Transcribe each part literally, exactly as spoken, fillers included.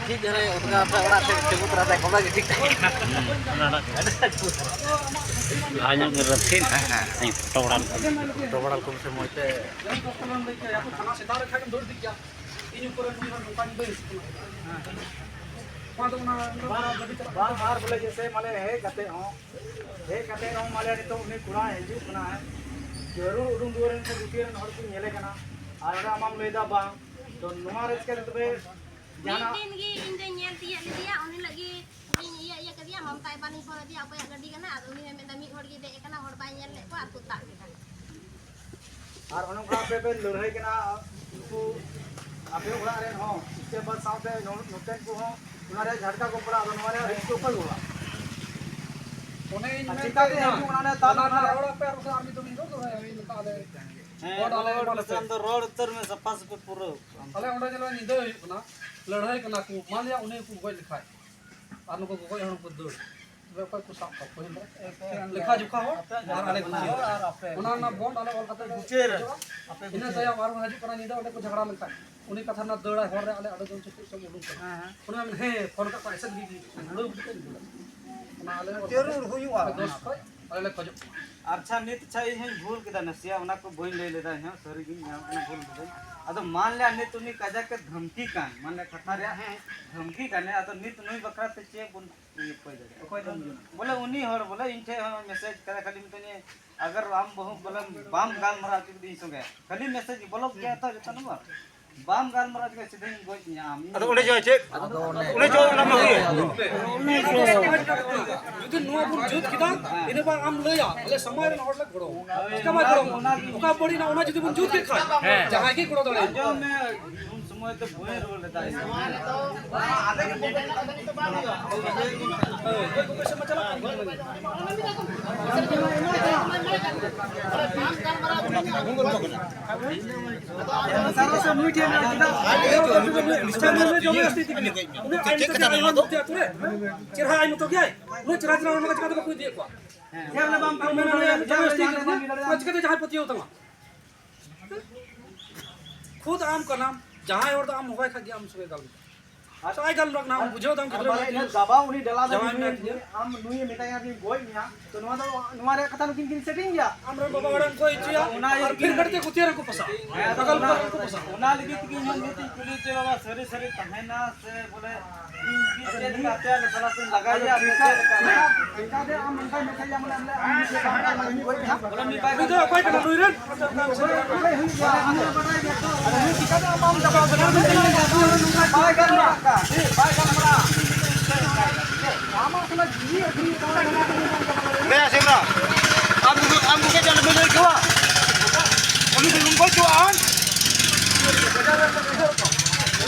ᱴᱷᱤᱠ ᱜᱮᱭᱟ, ᱚᱱᱠᱟ ᱟᱯᱮ ᱚᱲᱟᱜ ᱥᱮᱫ ᱛᱤᱸᱜᱩ ᱛᱚᱨᱟ ᱛᱟᱭ, ᱠᱚᱵᱟ ᱜᱮ ᱴᱷᱤᱠ ᱴᱷᱟᱠ᱾ ᱦᱮᱸ, ᱦᱮᱸ᱾ ᱞᱟᱦᱟ ᱧᱚᱜ ᱜᱮ ᱨᱮ ᱴᱷᱤᱠ᱾ ᱦᱮᱸ, ᱦᱮᱸ᱾ ᱦᱮᱸ, ᱯᱷᱳᱴᱳ ᱵᱟᱲᱟ ᱞᱮᱠᱷᱟᱱ᱾ ᱯᱷᱳᱴᱳ ᱵᱟᱲᱟ ᱞᱮᱠᱚ ᱥᱮ ᱢᱚᱡᱽ ᱛᱮ᱾ ᱤᱧ ᱩᱯᱚᱨᱮ ᱱᱩᱭ ᱦᱚᱸ ᱱᱚᱝᱠᱟ ᱧᱤᱫᱟᱹ ᱦᱤᱡᱩᱜ ᱠᱟᱱᱟ᱾ ᱚᱱᱟ ᱫᱚ ᱚᱱᱟ ᱵᱟᱝ, ᱟᱨ ᱵᱚᱞᱮ ᱡᱮᱥᱮ ᱢᱟᱱᱮ ᱦᱮᱡ ᱠᱟᱛᱮ ᱦᱚᱸ, ᱦᱮᱡ ᱠᱟᱛᱮ ᱦᱚᱸ ᱢᱟᱱᱮ ᱱᱤᱛᱚᱜ ᱩᱱᱤ ᱠᱚᱲᱟ ᱦᱤᱡᱩᱜ ᱠᱟᱱᱟᱭ, ᱡᱟᱹᱨᱩᱲ ᱩᱰᱩᱝ ᱫᱩᱣᱟᱹᱨ ᱮᱱ ᱠᱷᱟᱱ ᱜᱩᱴᱤ ᱨᱮᱱ ᱦᱚᱲ ᱠᱚ ᱧᱮᱞᱮ ᱠᱟᱱᱟ, ᱟᱨ ᱚᱸᱰᱮ ᱟᱢᱟᱢ ᱞᱟᱹᱭᱫᱟ ᱵᱟᱝ, ᱛᱚ ᱱᱚᱣᱟ ᱨᱮ ᱪᱤᱠᱟᱹ ᱛᱚᱵᱮ ᱢᱤᱫ ᱡᱟᱦᱟᱱᱟᱜ ᱫᱤᱱ ᱜᱮ ᱤᱧ ᱫᱚᱧ ᱧᱮᱞ ᱛᱤᱭᱟᱹᱜ ᱞᱮᱫᱮᱭᱟ, ᱩᱱ ᱦᱤᱞᱳᱜ ᱜᱮ ᱤᱧ ᱤᱭᱟᱹ ᱤᱭᱟᱹ ᱠᱮᱫᱮᱭᱟ, ᱢᱚᱢᱛᱟ ᱮᱵᱟᱱᱤᱧ ᱯᱷᱳᱱ ᱟᱫᱮᱭᱟ, ᱚᱠᱚᱭᱟᱜ ᱜᱟᱹᱰᱤ ᱠᱟᱱᱟ? ᱟᱫᱚ ᱩᱱᱤ ᱦᱚᱸᱭ ᱢᱮᱱᱫᱟ ᱢᱤᱫ ᱦᱚᱲ ᱜᱮ ᱫᱮᱡ ᱟᱠᱟᱱᱟ, ᱦᱚᱲ ᱵᱟᱭ ᱧᱮᱞ ᱞᱮᱫ ᱠᱚᱣᱟ ᱟᱨ ᱠᱚ ᱛᱟᱵ ᱠᱮᱫᱟ᱾ ᱟᱨ ᱚᱱᱮ ᱚᱱᱠᱟ ᱟᱯᱮ ᱯᱮ ᱞᱟᱹᱲᱦᱟᱹᱭ ᱠᱟᱱᱟ, ᱩᱱᱠᱩ ᱟᱯᱮ ᱚᱲᱟᱜ ᱨᱮᱱ ᱦᱚᱸ ᱥᱴᱮᱯ ᱵᱟᱫ ᱥᱟᱶᱛᱮ ᱱᱚ-, ᱱᱚᱛᱮᱱ ᱠᱚ ᱦᱚᱸ ᱚᱱᱟ ᱨᱮ ᱡᱷᱟᱴᱠᱟ ᱠᱚ ᱯᱟᱲᱟᱜ, ᱟᱫᱚ ᱱᱚᱣᱟ ᱨᱮᱭᱟᱜ ᱨᱤᱠᱥ ᱫᱚ ᱚᱠᱚᱭ ᱜᱚᱜᱼᱟ? ᱚᱱᱮ ᱤᱧ ᱟᱨ ᱢᱮᱱ ᱪᱤᱠᱟᱹᱛᱮ ᱠᱮᱫ ᱦᱤᱡᱩᱜ ᱚᱱᱟ ᱨᱮ ᱛᱟᱵ ᱚᱱᱟ ᱠᱟᱱᱟ? ᱨᱮᱱᱟᱜ ᱨᱚᱲ ᱟᱯᱮ ᱟᱨ ᱵᱟᱠᱷᱟᱱ ᱟᱨ ᱢᱤᱫ ᱫᱚᱢ ᱤᱧ ᱨᱚᱲ ᱫᱚᱦᱚᱭᱟ, ᱤᱧ ᱢᱮᱛᱟᱜ ᱞᱮ᱾ ᱦᱮᱸ, ᱵᱚᱱ ᱟᱞᱮ ᱨᱚᱲ ᱮᱢᱟ ᱞᱮᱯᱮ᱾ ᱯᱮᱥᱮ ᱟᱢ ᱫᱚ ᱨᱚᱲ ᱩᱛᱟᱹᱨ ᱢᱮ, ᱥᱟᱯᱷᱟ ᱥᱟᱹᱯᱷᱤ ᱯᱩᱨᱟᱹ᱾ ᱟᱞᱮ ᱚᱸᱰᱮ ᱡᱮ ᱱᱚᱜᱼᱚᱭ ᱧᱤᱫᱟᱹ ᱦᱩᱭᱩᱜ ᱠᱟᱱᱟ, ᱞᱟᱹᱲᱦᱟᱹᱭ ᱠᱟᱱᱟ ᱠᱚ, ᱢᱟᱱ ᱞᱤᱭᱟ ᱩᱱᱤ ᱠᱚ ᱜᱚᱡ ᱞᱮᱠᱷᱟᱡ, ᱟᱨ ᱱᱩᱠᱩ ᱜᱚᱜᱚᱡ ᱦᱚᱲ ᱠᱚ ᱫᱟᱹᱲ, ᱛᱚᱵᱮ ᱚᱠᱚᱭ ᱠᱚ ᱥᱟᱵ ᱠᱚᱣᱟ? ᱯᱟᱹᱦᱤᱞ ᱫᱚ ᱞᱮᱠᱷᱟ ᱡᱚᱠᱷᱟ ᱦᱚᱲ ᱟᱨ ᱟᱞᱮ ᱠᱚ ᱫᱟᱹᱲ᱾ ᱚᱱᱟ ᱨᱮᱱᱟᱜ ᱵᱚᱱᱰ ᱟᱞᱮ ᱚᱞ ᱠᱟᱛᱮ ᱵᱤᱪᱟᱹᱨ ᱟᱯᱮ ᱤᱱᱟᱹ ᱵᱤᱪᱟᱹᱨ᱾ ᱛᱟᱭᱚᱢ ᱟᱨᱦᱚᱸ ᱦᱤᱡᱩᱜ ᱠᱟᱱᱟ ᱧᱤᱫᱟᱹ, ᱚᱸᱰᱮ ᱠᱚ ᱡᱷᱟᱜᱽᱲᱟ ᱞᱮᱱᱠᱷᱟᱱ ᱩᱱᱤ ᱠᱟᱛᱷᱟ ᱨᱮᱱᱟᱜ ᱫᱟᱹᱲᱟᱭ ᱦᱚᱨ ᱨᱮ, ᱟᱞᱮ ᱟᱹᱰᱤ ᱡᱚᱱ ᱪᱮᱫ ᱪᱚᱝ ᱩᱰᱩᱠ ᱠᱟᱱᱟ᱾ ᱦᱮᱸ, ᱦᱮᱸ᱾ ᱩᱱᱤ ᱢᱮᱱ, ᱦᱮᱸ, ᱯᱷᱳᱱ ᱠᱟᱜ ᱠᱚᱣᱟ, ᱮᱥᱮᱫ ᱜᱤᱰᱤ ᱠᱟᱱᱟ, ᱩᱲᱟᱹᱣ ᱠᱟᱛᱮ ᱤᱫᱤ ᱠᱟᱱᱟ᱾ ᱚᱱᱟ ᱟᱞᱮ ᱡᱟᱹᱨᱩᱲ ᱦᱩᱭᱩᱜᱼᱟ ᱟᱯᱮ ᱫᱚᱥ ᱚᱱᱟ᱾ ᱠᱷᱚᱡ ᱟᱞᱮ ᱞᱮ ᱠᱷᱚᱡᱚᱜ ᱠᱟᱱᱟ᱾ ᱟᱪᱪᱷᱟ, ᱱᱤᱛ ᱟᱪᱪᱷᱟ, ᱤᱧ ᱦᱚᱸᱧ ᱵᱷᱩᱞ ᱠᱮᱫᱟ ᱱᱟᱥᱮᱭᱟᱜ, ᱚᱱᱟ ᱠᱚ ᱵᱟᱹᱧ ᱞᱟᱹᱭ ᱞᱮᱫᱟ, ᱤᱧ ᱦᱚᱸ ᱥᱟᱹᱨᱤ ᱜᱤᱧ ᱧᱟᱢ ᱠᱟᱱᱟ, ᱵᱷᱩᱞ ᱠᱮᱫᱟᱹᱧ᱾ ᱟᱫᱚ ᱢᱟᱱ ᱞᱮᱭᱟ ᱱᱤᱛ ᱩᱱᱤ ᱠᱟᱡᱟᱠ ᱮ ᱫᱷᱟᱢᱠᱤ ᱠᱟᱱ, ᱢᱟᱱᱮ ᱠᱟᱛᱷᱟ ᱨᱮᱭᱟᱜ ᱦᱮᱸ᱾ ᱫᱷᱟᱢᱠᱤ ᱠᱟᱱᱮ, ᱟᱫᱚ ᱱᱤᱛ ᱱᱩᱭ ᱵᱟᱠᱷᱨᱟ ᱛᱮ ᱪᱮᱫ ᱵᱚᱱ ᱤᱭᱟᱹ ᱠᱚᱭ ᱫᱟᱲᱮᱭᱟᱜᱼᱟ? ᱚᱠᱚᱭ ᱫᱚᱢ ᱧᱩᱢᱟ? ᱵᱚᱞᱮ ᱩᱱᱤ ᱦᱚᱲ ᱵᱚᱞᱮ ᱤᱧ ᱴᱷᱮᱡ ᱦᱚᱸ ᱢᱮᱥᱮᱡᱽ ᱠᱟᱫᱟ, ᱠᱷᱟᱹᱞᱤ ᱢᱤᱛᱟᱹᱧ, "ᱟᱜᱟᱨ ᱟᱢ ᱵᱟᱹᱦᱩ ᱵᱚᱞᱮ ᱵᱟᱢ ᱜᱟᱞᱢᱟᱨᱟᱣ ᱦᱚᱪᱚ ᱠᱤᱫᱤᱧ ᱥᱚᱸᱜᱮ, ᱠᱷᱟᱹᱞᱤ ᱢᱮᱥᱮᱡᱽ ᱜᱮ ᱵᱞᱚᱠ ᱜᱮᱭᱟ ᱛᱚ ᱡᱚᱛᱚ ᱱᱚᱢᱵᱚᱨ, ᱵᱟᱢ ᱜᱟᱞᱢᱟᱨᱟᱣ ᱦᱚᱪᱚ ᱠᱤᱫᱤᱧ ᱥᱤᱫᱷᱟᱹᱧ ᱜᱚᱡ ᱢᱮᱭᱟ ᱟᱢ᱾" ᱟᱫᱚ ᱚᱸᱰᱮ ᱪᱚ ᱪᱮᱫ? ᱟᱫᱚ ᱚᱸᱰᱮ ᱚᱸᱰᱮ ᱪᱚ ᱚᱱᱟ ᱢᱟ ᱦᱩᱭ᱾ ᱡᱩᱫᱤ ᱱᱚᱣᱟ ᱵᱚᱱ ᱡᱩᱛ ᱠᱮᱫᱟ, ᱤᱱᱟᱹ ᱵᱟᱝ ᱟᱢ ᱞᱟᱹᱭᱟ, ᱟᱞᱮ ᱥᱚᱢᱟᱡᱽ ᱨᱮᱱ ᱦᱚᱲ ᱞᱮ ᱜᱚᱲᱚ᱾ ᱪᱤᱠᱟ ᱵᱟᱭ ᱜᱚᱲᱚ? ᱚᱱᱟ ᱡᱩᱫᱤ ᱵᱚᱱ ᱡᱩᱛ ᱠᱮᱫ ᱠᱷᱟᱱ, ᱦᱮᱸ᱾ ᱡᱟᱦᱟᱸᱭ ᱜᱮ ᱜᱚᱲᱚ ᱫᱟᱲᱮᱭᱟᱜᱼᱟ᱾ ᱟᱸᱡᱚᱢ ᱢᱮ, ᱩᱱ ᱥᱚᱢᱚᱭ ᱫᱚ ᱵᱟᱹᱧ ᱨᱚᱲ ᱞᱮᱫᱟ ᱤᱧ᱾ ᱪᱮᱨᱦᱟ ᱟᱭ ᱢᱚᱛᱚ ᱜᱮᱭᱟᱭ, ᱩᱱᱟᱹᱜ ᱪᱮᱨᱦᱟ ᱪᱮᱨᱦᱟ ᱨᱚᱲ ᱞᱮᱠᱟ ᱪᱤᱠᱟᱹᱛᱮ ᱵᱟᱠᱚ ᱤᱫᱤᱭᱮᱫ ᱠᱚᱣᱟ? ᱟᱢ ᱢᱮᱱᱟ ᱱᱩᱭ ᱡᱚᱢᱤ ᱡᱟᱹᱥᱛᱤ ᱜᱮ, ᱪᱤᱠᱟᱹᱛᱮ ᱡᱟᱦᱟᱸᱭ ᱯᱟᱹᱛᱭᱟᱹᱣ ᱛᱟᱢᱟ? ᱠᱷᱩᱫ ᱟᱢ ᱠᱟᱱᱟᱢ, ᱡᱟᱦᱟᱸᱭ ᱦᱚᱲ ᱫᱚ ᱟᱢ ᱦᱚᱦᱚᱭ ᱠᱷᱟᱡ ᱜᱮ ᱟᱢ ᱥᱚᱸᱜᱮ ᱜᱟᱞᱢᱟᱨᱟᱣ᱾ ᱟᱪᱪᱷᱟ, ᱟᱭ ᱜᱟᱞᱢᱟᱨᱟᱣ ᱠᱟᱱᱟ, ᱟᱢ ᱵᱩᱡᱷᱟᱹᱣ ᱫᱟᱢ ᱟᱨ ᱜᱤᱫᱽᱨᱟᱹ ᱵᱟᱨᱭᱟ ᱢᱤᱫᱴᱮᱱ ᱤᱱᱟᱹ ᱫᱟᱵᱟᱣ ᱩᱱᱤ ᱰᱮᱞᱟ ᱫᱚ ᱡᱟᱶᱟᱭ ᱱᱩᱭ, ᱢᱮᱱᱟᱭ ᱛᱤᱧᱟ᱾ ᱱᱩᱭ, ᱟᱢ ᱱᱩᱭᱮ ᱢᱮᱛᱟᱭᱟ ᱡᱮ ᱜᱚᱡ ᱢᱮᱭᱟ, ᱛᱚ ᱱᱚᱣᱟ ᱫᱚ, ᱱᱚᱣᱟ ᱨᱮᱭᱟᱜ ᱠᱟᱛᱷᱟ ᱱᱩᱠᱤᱱ ᱠᱤᱱ setting ᱜᱮᱭᱟ᱾ ᱟᱢ ᱨᱮᱱ ᱵᱟᱵᱟ ᱦᱚᱲᱮᱢ ᱜᱚᱡ ᱦᱚᱪᱚᱭᱟ, ᱚᱱᱟ ᱟᱨ ᱤᱭᱟᱹ ᱯᱷᱤᱨ ᱜᱮ᱾ ᱜᱟᱹᱰᱤ ᱛᱮ ᱠᱩᱛᱤᱭᱟ ᱨᱮᱠᱚ ᱯᱚᱥᱟᱜ᱾ ᱦᱮᱸ, ᱯᱟᱜᱚᱞ ᱚᱱᱟ, ᱠᱚ ᱨᱮᱠᱚ ᱯᱚᱥᱟᱜ᱾ ᱚᱱᱟ ᱞᱟᱹᱜᱤᱫ ᱛᱮᱜᱮ ᱤᱧ ᱦᱚᱸ ᱱᱤᱛ ᱤᱧ ᱠᱩᱞᱤ ᱦᱚᱪᱚᱭ ᱵᱟᱵᱟ, ᱥᱟᱹᱨᱤ ᱥᱟᱹᱨᱤ ᱛᱟᱦᱮᱱᱟ ᱥᱮ ᱵᱚᱞᱮ ᱤᱧ ᱜᱮ ᱪᱮᱫ ᱞᱮᱠᱟ ᱟᱯᱮᱭᱟᱜ ᱢᱮᱥᱟᱞᱟ ᱥᱮᱧ ᱞᱟᱜᱟᱭᱮᱭᱟ ᱥᱮ ᱪᱮᱫ ᱞᱮᱠᱟ? ᱪᱮᱠᱟ ᱫᱮ ᱟᱢ ᱚᱱᱠᱟᱭ ᱢᱮᱛᱟᱭᱟ, ᱢᱟᱱᱮ ᱟᱢ ᱞᱮ ᱟᱢ ᱜᱮ ᱵᱟᱝ ᱜᱟᱱᱚᱜᱼᱟ, ᱩᱱᱤ ᱜᱚᱡ ᱢᱮᱭᱟ᱾ ᱩᱱᱤ ᱫᱚ ᱚᱠᱚᱭ ᱠᱟᱱᱟ ᱱᱩᱭ ᱨᱮᱱ? ᱚᱠᱚᱭ ᱦᱩᱭᱩᱜ ᱜᱮᱭᱟ, ᱩᱱᱤ ᱦᱚᱸ ᱵᱟᱰᱟᱭ ᱜᱮᱭᱟ ᱛᱚ᱾ ᱟᱫᱚ ᱱᱩᱭ ᱪᱮᱠᱟ ᱫᱮ ᱟᱢ ᱵᱟᱢ ᱫᱟᱵᱟᱣ ᱠᱟᱱᱟ? ᱵᱟᱭ ᱜᱟᱱᱚᱜᱼᱟ, ᱵᱟᱭ ᱜᱟᱱᱚᱜᱼᱟ᱾ ᱟᱢᱟᱜ ᱥᱟᱞᱟᱜ ᱡᱤᱣᱤ ᱟᱹᱠᱷᱨᱤᱧ ᱠᱟᱱᱟ᱾ ᱫᱮᱭᱟ ᱥᱤᱢᱨᱟ, ᱟᱢ ᱜᱮ, ᱟᱢ ᱜᱮ ᱪᱮᱫ ᱞᱮᱠᱟ ᱵᱮᱱ ᱟᱹᱭᱠᱟᱹᱣᱟ? ᱩᱱᱤ ᱫᱚ ᱜᱚᱡ ᱠᱚᱣᱟ᱾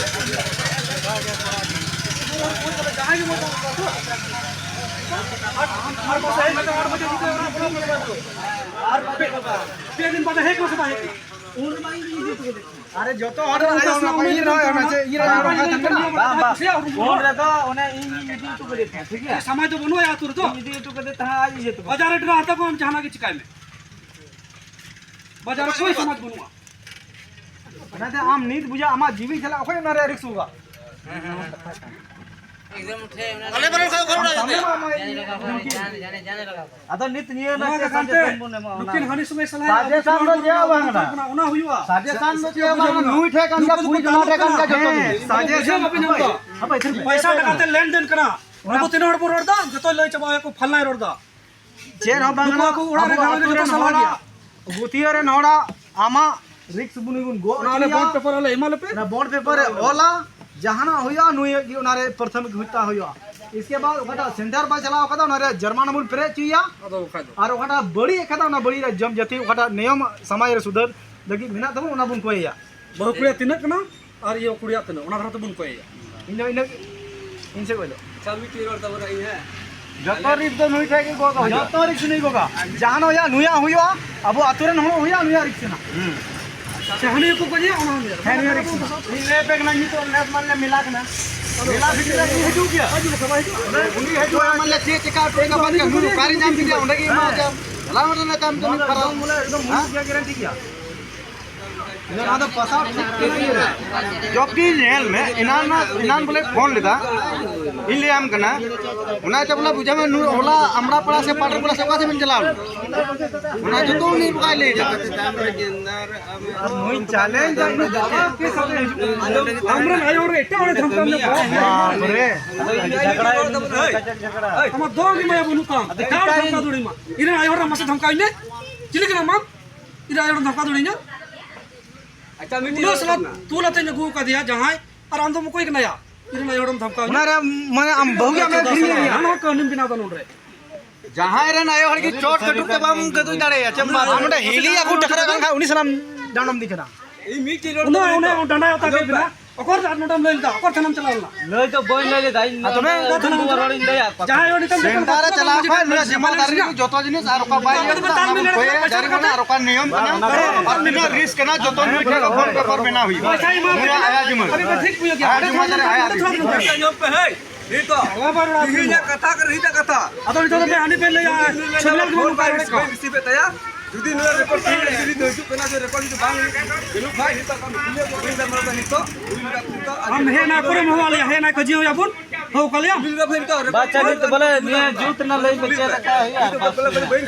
ᱡᱟᱦᱟᱸᱭ ᱜᱮ ᱵᱚᱱ ᱟᱨ ᱯᱮ, ᱯᱮ ᱫᱤᱱ ᱵᱟᱫᱮ ᱦᱮᱡ ᱠᱚ ᱥᱮ ᱵᱟᱝ ᱦᱮᱡ ᱠᱚ? ᱟᱨᱮ ᱡᱚᱛᱚ ᱦᱚᱲ ᱟᱨᱮ ᱨᱮᱱᱟᱜ ᱚᱱᱠᱟ ᱟᱭᱳ ᱥᱟᱞᱟᱜ ᱚᱱᱟ ᱩᱱᱤ ᱤᱭᱟᱹ ᱨᱚᱦᱚᱭ ᱚᱱᱟ ᱪᱮᱫ ᱤᱭᱟᱹ ᱨᱚᱦᱚᱭ ᱚᱱᱟ ᱠᱟᱛᱷᱟ ᱠᱟᱱᱟ᱾ ᱵᱟᱝ, ᱵᱟᱝ᱾ ᱩᱱ ᱨᱮᱫᱚ ᱚᱱᱮ ᱤᱧ ᱤᱫᱤ ᱦᱚᱴᱚ ᱠᱟᱫᱮ ᱛᱟᱦᱮᱸᱫ, ᱴᱷᱤᱠ ᱜᱮᱭᱟ? ᱥᱟᱢᱟᱡᱽ ᱫᱚ ᱵᱟᱹᱱᱩᱜᱼᱟ ᱟᱹᱛᱩ ᱨᱮᱫᱚ᱾ ᱤᱧ ᱤᱫᱤ ᱦᱚᱴᱚ ᱠᱟᱫᱮ ᱛᱟᱦᱮᱸᱫ, ᱟᱡ ᱤᱭᱟᱹ ᱛᱮ᱾ ᱵᱟᱡᱟᱨ ᱨᱮ ᱦᱟᱛᱟᱣ ᱠᱚᱢ ᱡᱟᱦᱟᱱᱟᱜ ᱜᱮ ᱪᱤᱠᱟᱭ ᱢᱮ᱾ ᱵᱟᱡᱟᱨ ᱨᱮ ᱠᱳᱭ ᱥᱚᱢᱟᱡᱽ ᱵᱟᱹᱱᱩᱜᱼᱟ᱾ ᱚᱱᱟᱛᱮ ᱟᱢ ᱱᱤᱛ ᱵᱩᱡᱷᱟᱹᱣ, ᱟᱢᱟᱜ ᱡᱤᱣᱤ ᱪᱟᱞᱟᱜ, ᱚᱠᱚᱭ ᱚᱱᱟ ᱨᱮ risk ᱦᱩᱭᱩᱜᱼᱟ? ᱮᱠᱫᱚᱢ ᱴᱷᱤᱠ, ᱚᱱᱟ ᱟᱞᱮ ᱵᱟᱞᱮ ᱥᱟᱵ ᱠᱚ ᱚᱲᱟᱜ ᱨᱮ᱾ ᱡᱟᱱᱮ ᱞᱟᱜᱟ ᱠᱚ, ᱡᱟᱱᱮ, ᱡᱟᱱᱮ, ᱡᱟᱱᱮ ᱞᱟᱜᱟ ᱠᱚ᱾ ᱟᱫᱚ ᱱᱤᱛ ᱱᱤᱭᱟᱹ ᱱᱚᱣᱟ ᱱᱟᱥᱮ ᱠᱟᱛᱷᱟ ᱛᱮ suggestion ᱵᱚᱱ ᱮᱢᱟ, ᱚᱱᱟ ᱱᱩᱠᱤᱱ ᱦᱟᱹᱱᱤ ᱥᱚᱸᱜᱮ ᱥᱟᱞᱟᱭᱟ, suggestion ᱫᱚ ᱪᱮᱫ ᱦᱚᱸ ᱵᱟᱝ ᱠᱟᱱᱟ᱾ ᱚᱱᱟ ᱦᱩᱭᱩᱜᱼᱟ᱾ Suggestion ᱫᱚ ᱪᱮᱫ ᱦᱚᱸ ᱵᱟᱝ ᱠᱟᱱᱟ᱾ ᱱᱩᱭ ᱴᱷᱮᱱ ᱠᱟᱱ ᱜᱮᱭᱟ, ᱱᱩᱠᱩ ᱠᱩᱲᱤ ᱫᱚᱠᱚ ᱡᱚᱢᱟ ᱨᱮ ᱠᱟᱱ ᱜᱮᱭᱟ ᱡᱚᱛᱚ ᱜᱮ᱾ ᱦᱮᱸ, suggestion ᱵᱩᱡᱷᱟᱹᱣ ᱵᱟᱵᱤᱱ ᱧᱟᱢ ᱮᱫᱟ? ᱦᱟᱯᱮ, ᱦᱟᱯᱮ, ᱯᱚᱭᱥᱟ ᱴᱟᱠᱟ ᱛᱮ ᱞᱮᱱᱫᱮᱱ ᱠᱟᱱᱟ᱾ ᱚᱱᱟ ᱟᱵᱚ ᱛᱤᱱᱟᱹᱜ ᱦᱚᱲ ᱵᱚᱱ ᱨᱚᱲ ᱮᱫᱟ, ᱡᱚᱛᱚᱭ ᱞᱟᱹᱭ ᱪᱟᱵᱟᱭᱟᱠᱚ, ᱯᱷᱟᱞᱱᱟᱭ ᱨᱚᱲ ᱮᱫᱟ᱾ ᱪᱮᱫ ᱦᱚᱸ ᱵᱟᱝ ᱱᱩᱠᱩ ᱠᱟᱱᱟ᱾ ᱟᱠᱚ ᱚᱲᱟᱜ ᱨᱮ ᱟᱵᱚ ᱡᱟᱦᱟᱸ ᱟᱹᱛᱩ ᱨᱮᱱ ᱡᱚᱛᱚ ᱥᱟᱞᱟ ᱦᱚᱲᱟᱜ, ᱜᱮᱭᱟ᱾ ᱜᱩᱛᱤᱭᱟᱹ ᱨᱮᱱ ᱦᱚᱲᱟᱜ ᱟᱢᱟᱜ risk ᱵᱩᱱᱤ ᱵᱚᱱ ᱜᱚᱜ ᱚᱱᱟ ᱟᱞᱮ ᱦᱚᱪᱚᱭᱟ᱾ Bond paper ᱟᱞᱮ ᱮᱢᱟ ᱞᱮᱯᱮ᱾ ᱚᱱᱟ bond paper ᱨᱮ ᱚᱞᱟ, ᱡᱟᱦᱟᱱᱟᱜ ᱦᱩᱭᱩᱜᱼᱟ, ᱱᱩᱭ ᱜᱮ ᱚᱱᱟ ᱨᱮ ᱯᱨᱟᱛᱷᱚᱢᱤᱠ ᱦᱚᱛᱛᱟ ᱦᱩᱭᱩᱜᱼᱟ᱾ ᱤᱥᱠᱮ ᱵᱟᱫ ᱚᱠᱟᱴᱟᱜ center ᱵᱟᱭ ᱪᱟᱞᱟᱣ ᱠᱟᱫᱟ, ᱚᱱᱟ ᱨᱮ ᱡᱩᱨᱢᱟᱱᱟ ᱵᱚᱱ ᱯᱮᱨᱮᱡ ᱦᱚᱪᱚᱭᱟ᱾ ᱟᱫᱚ ᱵᱟᱠᱷᱟᱡ ᱫᱚ᱾ ᱟᱨ ᱚᱠᱟᱴᱟᱜ ᱵᱟᱹᱲᱤᱡ ᱟᱠᱟᱫᱟ, ᱚᱱᱟ ᱵᱟᱹᱲᱤᱡ ᱨᱮ ᱡᱚᱢ ᱡᱟᱹᱛᱤ ᱚᱠᱟᱴᱟᱜ ᱱᱤᱭᱚᱢ ᱥᱚᱢᱟᱡᱽ ᱨᱮ ᱥᱩᱫᱷᱟᱹᱨ ᱞᱟᱹᱜᱤᱫ ᱢᱮᱱᱟᱜ ᱛᱟᱵᱚᱱ, ᱚᱱᱟ ᱵᱚᱱ ᱠᱚᱭᱮᱭᱟ᱾ ᱵᱟᱹᱦᱩ ᱠᱩᱲᱤᱭᱟᱜ ᱛᱤᱱᱟᱹᱜ ᱠᱟᱱᱟ ᱟᱨ ᱤᱭᱟᱹ ᱠᱩᱲᱤᱭᱟᱜ ᱛᱤᱱᱟᱹᱜ, ᱚᱱᱟ ᱫᱷᱟᱨᱟ ᱛᱮᱵᱚᱱ ᱠᱚᱭᱮᱭᱟ᱾ ᱤᱧ ᱫᱚ ᱤᱱᱟᱹ, ᱤᱧ ᱥᱮᱫ ᱠᱷᱚᱡ ᱫᱚ᱾ ᱟᱪᱪᱷᱟ, ᱢᱤᱫᱴᱤᱡ ᱨᱚᱲ ᱛᱟᱵᱚᱱ ᱤᱧ, ᱦᱮᱸ᱾ ᱡᱚᱛᱚ risk ᱫᱚ ᱱᱩᱭ ᱴᱷᱮᱡ ᱜᱮ ᱜᱚᱜ ᱦᱩᱭᱩᱜᱼᱟ᱾ ᱡᱚᱛᱚ risk ᱱᱩᱭ ᱜᱚᱜᱟ᱾ ᱡᱟᱦᱟᱱᱟᱜ ᱦᱩᱭᱩᱜᱼᱟ, ᱱᱩᱭᱟᱜ ᱦᱩᱭᱩᱜᱼᱟ, ᱟᱵᱚ ᱟᱛᱳ ᱨᱮᱱ ᱦᱚᱲ ᱦᱩᱭᱩᱜᱼᱟ, ᱱᱩᱭᱟᱜ risk ᱠᱟᱱᱟ᱾ ᱦᱩᱸ᱾ ᱟᱪᱪᱷᱟ, ᱦᱟᱹᱱᱤ ᱜᱮᱠᱚ ᱜᱚᱡᱮᱭᱟ, ᱚᱱᱟ ᱦᱚᱸ ᱧᱮᱞ᱾ ᱦᱮᱸ, ᱱᱩᱭᱟᱜ risk ᱠᱟᱱᱟ᱾ ᱤᱧ ᱞᱟᱹᱭ ᱟᱯᱮ ᱠᱟᱱᱟ, ᱱᱤᱛᱚᱜ ᱞᱮᱵ ᱢᱟᱱ ᱞᱮ ᱢᱮᱞᱟ ᱠᱟᱱᱟ᱾ ᱢᱮᱞᱟ ᱵᱷᱤᱛᱨᱤ ᱨᱮ ᱩᱱᱤ ᱦᱤᱡᱩᱜ ᱜᱮᱭᱟ᱾ ᱦᱤᱡᱩᱜ ᱜᱮᱭᱟ, ᱦᱤᱡᱩᱜ ᱜᱮᱭᱟ᱾ ᱩᱱᱤ ᱦᱤᱡᱩᱜᱼᱟ, ᱢᱟᱱᱮ ᱪᱮᱫ ᱪᱮᱠᱟ ᱦᱚᱴᱚ ᱠᱟᱜ ᱵᱟᱝ ᱠᱟᱱᱟ, ᱩᱱᱤ ᱚᱠᱟᱨᱮ ᱧᱟᱢ ᱠᱮᱫᱮᱭᱟ, ᱚᱸᱰᱮ ᱜᱮ ᱮᱢᱟ ᱦᱚᱪᱚᱭᱟ᱾ ᱪᱟᱞᱟᱣ ᱦᱚᱴᱚ ᱞᱮᱱᱟ ᱛᱟᱭᱚᱢ ᱛᱮ ᱱᱚᱣᱟ ᱢᱤᱫ ᱫᱚ ᱯᱟᱨᱟ᱾ ᱮᱠᱫᱚᱢ ᱵᱚᱞᱮ ᱮᱠᱫᱚᱢ ᱦᱮᱸ? ᱦᱩᱭᱩᱜ ᱜᱮᱭᱟ, guarantee ᱜᱮᱭᱟ᱾ ᱡᱚᱵᱠᱤ ᱧᱮᱞ ᱢᱮ, ᱮᱱᱟᱱ, ᱮᱱᱟᱱ ᱵᱚᱞᱮ ᱯᱷᱳᱱ ᱞᱮᱫᱟ, ᱤᱧ ᱞᱟᱹᱭᱟᱢ ᱠᱟᱱᱟ, ᱚᱱᱟ ᱤᱭᱟᱹᱛᱮ ᱵᱚᱞᱮ ᱵᱩᱡᱷᱟᱹᱣ ᱢᱮ, ᱱᱩᱭ ᱦᱚᱞᱟ ᱟᱢᱲᱟ ᱯᱟᱲᱟ ᱥᱮ ᱯᱟᱴᱮᱨ ᱯᱟᱲᱟ ᱥᱮ ᱚᱠᱟ ᱥᱮᱫ ᱵᱮᱱ ᱪᱟᱞᱟᱣ ᱞᱮᱱᱟ? ᱚᱱᱟ ᱡᱚᱛᱚ ᱩᱱᱤ ᱵᱟᱭ ᱞᱟᱹᱭ ᱮᱫᱟ᱾ ᱟᱢᱨᱮᱱ ᱟᱭᱳ ᱦᱚᱲ ᱮᱴᱟᱜ ᱦᱚᱲᱮ ᱫᱷᱚᱢᱠᱟᱣ ᱢᱮᱭᱟ᱾ ᱵᱟᱯ ᱨᱮ᱾ ᱟᱢᱟᱜ ᱫᱚ ᱜᱮ ᱢᱟᱭᱟ ᱵᱟᱹᱱᱩᱜ ᱛᱟᱢ᱾ ᱮᱴᱟᱜ ᱦᱚᱲ ᱫᱷᱚᱢᱠᱟᱣ ᱫᱟᱲᱮᱭᱟᱢᱟ᱾ ᱤᱧᱨᱮᱱ ᱟᱭᱳ ᱦᱚᱲ ᱢᱟᱥᱮ ᱫᱷᱚᱢᱠᱟᱣ ᱤᱧ ᱢᱮ᱾ ᱪᱤᱞᱤ ᱠᱟᱱᱟᱢ ᱟᱢ? ᱤᱧᱨᱮᱱ ᱟᱭᱳ ᱦᱚᱲ ᱫᱷᱚᱢᱠᱟᱣ ᱫᱟᱲᱮᱭᱟᱹᱧᱟ? ᱟᱪᱪᱷᱟ, ᱢᱤᱫᱴᱤᱡ ᱩᱱᱟᱹᱜ ᱥᱟᱞᱟ ᱛᱩᱞ ᱟᱛᱮᱧ ᱟᱹᱜᱩ ᱟᱠᱟᱫᱮᱭᱟ ᱡᱟᱦᱟᱸᱭ, ᱟᱨ ᱟᱢ ᱫᱚᱢ ᱚᱠᱚᱭ ᱠᱟᱱᱟᱭᱟ? ᱤᱧᱨᱮᱱ ᱟᱭᱳ ᱦᱚᱲᱮᱢ ᱫᱷᱚᱢᱠᱟᱣ ᱤᱧᱟ? ᱚᱱᱟᱨᱮ ᱢᱟᱱᱮ ᱟᱢ ᱵᱟᱹᱦᱩ ᱜᱮ ᱟᱢᱮ ᱟᱹᱠᱷᱨᱤᱧ ᱮᱫ ᱢᱮᱭᱟ᱾ ᱦᱟᱱᱟ ᱦᱚᱸ ᱠᱟᱹᱦᱱᱤᱢ ᱵᱮᱱᱟᱣ ᱮᱫᱟ ᱱᱚᱰᱮ᱾ ᱡᱟᱦᱟᱸᱭ ᱨᱮᱱ ᱟᱭᱳ ᱦᱚᱲ ᱜᱮ ᱪᱚᱴ ᱠᱟᱹᱴᱩᱵ ᱛᱮ ᱵᱟᱢ ᱜᱟᱹᱫᱩᱡ ᱫᱟᱲᱮᱭᱟᱭᱟ, ᱪᱮᱫ ᱮᱢ ᱵᱟᱫ? ᱟᱢ ᱚᱸᱰᱮ ᱦᱤᱞᱤ ᱟᱹᱜᱩ ᱴᱟᱠᱨᱟ ᱠᱟᱱ ᱠᱷᱟᱱ ᱩᱱᱤ ᱥᱟᱞᱟᱜ ᱰᱟᱸᱰᱚᱢ ᱫᱤ ᱠᱟᱱᱟ᱾ ᱤᱧ ᱢᱤᱫᱴᱤᱡ ᱨᱚᱲ ᱩᱱᱟᱹᱜ, ᱩᱱᱟᱹᱜ ᱰᱟᱸᱰᱟ ᱟᱛᱟ ᱠᱮᱫ ᱵᱮᱱᱟ᱾ ᱚᱠᱚᱭ ᱟᱨ ᱱᱚᱰᱮᱢ ᱞᱟᱹᱭ ᱞᱮᱫᱟ? ᱚᱠᱚᱭ ᱴᱷᱮᱱᱮᱢ ᱪᱟᱞᱟᱣ ᱞᱮᱱᱟ? ᱞᱟᱹᱭ ᱫᱚ ᱵᱟᱹᱧ ᱞᱟᱹᱭ ᱞᱮᱫᱟ, ᱤᱧ ᱟᱨ ᱛᱚᱵᱮ ᱱᱚᱰᱮ ᱚᱠᱟ ᱴᱷᱮᱱᱮᱢ ᱫᱩᱣᱟᱹᱨ ᱦᱚᱲᱤᱧ ᱞᱟᱹᱭᱟ᱾ ᱡᱟᱦᱟᱸᱭ ᱩᱱᱤ ᱛᱟᱢ ᱥᱮᱱᱴᱟᱨ ᱨᱮ ᱪᱟᱞᱟᱣ ᱠᱷᱟᱱ ᱱᱩᱭᱟᱜ ᱡᱤᱢᱟᱹᱫᱟᱨᱤ ᱠᱚ ᱡᱚᱛᱚ ᱡᱤᱱᱤᱥ ᱟᱨ ᱚᱠᱟ ᱵᱟᱭ ᱞᱟᱹᱭ ᱠᱟᱫᱟ, ᱚᱱᱟ ᱵᱚᱱ ᱠᱚᱭᱮᱭᱟ, ᱡᱟᱹᱨᱤ ᱢᱮᱱᱟᱜᱼᱟ, ᱟᱨ ᱚᱠᱟ ᱱᱤᱭᱚᱢ ᱠᱟᱱᱟ, ᱟᱨ ᱛᱤᱱᱟᱹᱜ ᱨᱤᱥᱠ ᱠᱟᱱᱟ, ᱡᱚᱛᱚ ᱱᱤᱭᱚᱢ ᱠᱟᱱᱟ, ᱵᱚᱱ ᱯᱮᱯᱟᱨ ᱵᱮᱱᱟᱣ ᱦᱩᱭᱩᱜᱼᱟ᱾ ᱱᱩᱭᱟᱜ ᱟᱭᱟᱜ ᱡᱤᱢᱟᱹ᱾ ᱟᱭᱟᱜ ᱡᱤᱢᱟᱹ ᱫᱟᱨᱮ, ᱟᱭᱟᱜ ᱨᱤᱥᱠ᱾ ᱟᱸᱡᱚᱢ ᱯᱮ, ᱦᱮᱭ, ᱱᱤᱛᱚᱜ ᱛᱤᱦᱤᱧᱟᱜ ᱠᱟᱛᱷᱟ ᱠᱟᱱᱟ, ᱱᱤᱛᱟᱜ ᱠᱟᱛᱷᱟ᱾ ᱟᱫᱚ ᱱᱤᱛᱚᱜ ᱫᱚ ᱯᱮ ᱦᱟᱺᱰᱤ ᱯᱮ ᱞᱟᱹᱭᱟ, ᱥᱮᱢᱞᱟ ᱜᱮ ᱯᱷᱳᱱ ᱵᱟᱭ ᱨᱤᱥᱤᱵᱷ ᱮᱫ ᱛᱟᱭᱟ᱾ ᱡᱩᱫᱤ ᱱᱚᱣᱟ ᱨᱮᱠᱚᱨᱰ ᱛᱤᱦᱤᱧ ᱡᱩᱫᱤ ᱦᱤᱡᱩᱜ ᱠᱟᱱᱟ, ᱡᱮ ᱨᱮᱠᱚᱨᱰ ᱡᱩᱫᱤ ᱵᱟᱝ ᱦᱩᱭᱩᱜ ᱠᱷᱟᱱ, ᱱᱤᱛᱚᱜ ᱟᱢ ᱦᱮᱡ ᱮᱱᱟ, ᱚᱠᱚᱭᱮᱢ ᱦᱚᱦᱚ ᱟᱞᱮᱭᱟ? ᱦᱮᱡ ᱮᱱᱟ, ᱠᱟᱹᱡᱤ ᱦᱩᱭ ᱟᱵᱚᱱ, ᱦᱚᱦᱚ ᱠᱟᱞᱮᱭᱟᱢ᱾ ᱵᱟᱪᱪᱟ, ᱱᱤᱛ ᱵᱚᱞᱮ ᱱᱤᱭᱟᱹ ᱡᱩᱛ ᱨᱮᱱᱟᱜ ᱞᱟᱹᱭ ᱢᱮ, ᱪᱮᱫ ᱞᱮᱠᱟ ᱦᱩᱭᱩᱜᱼᱟ?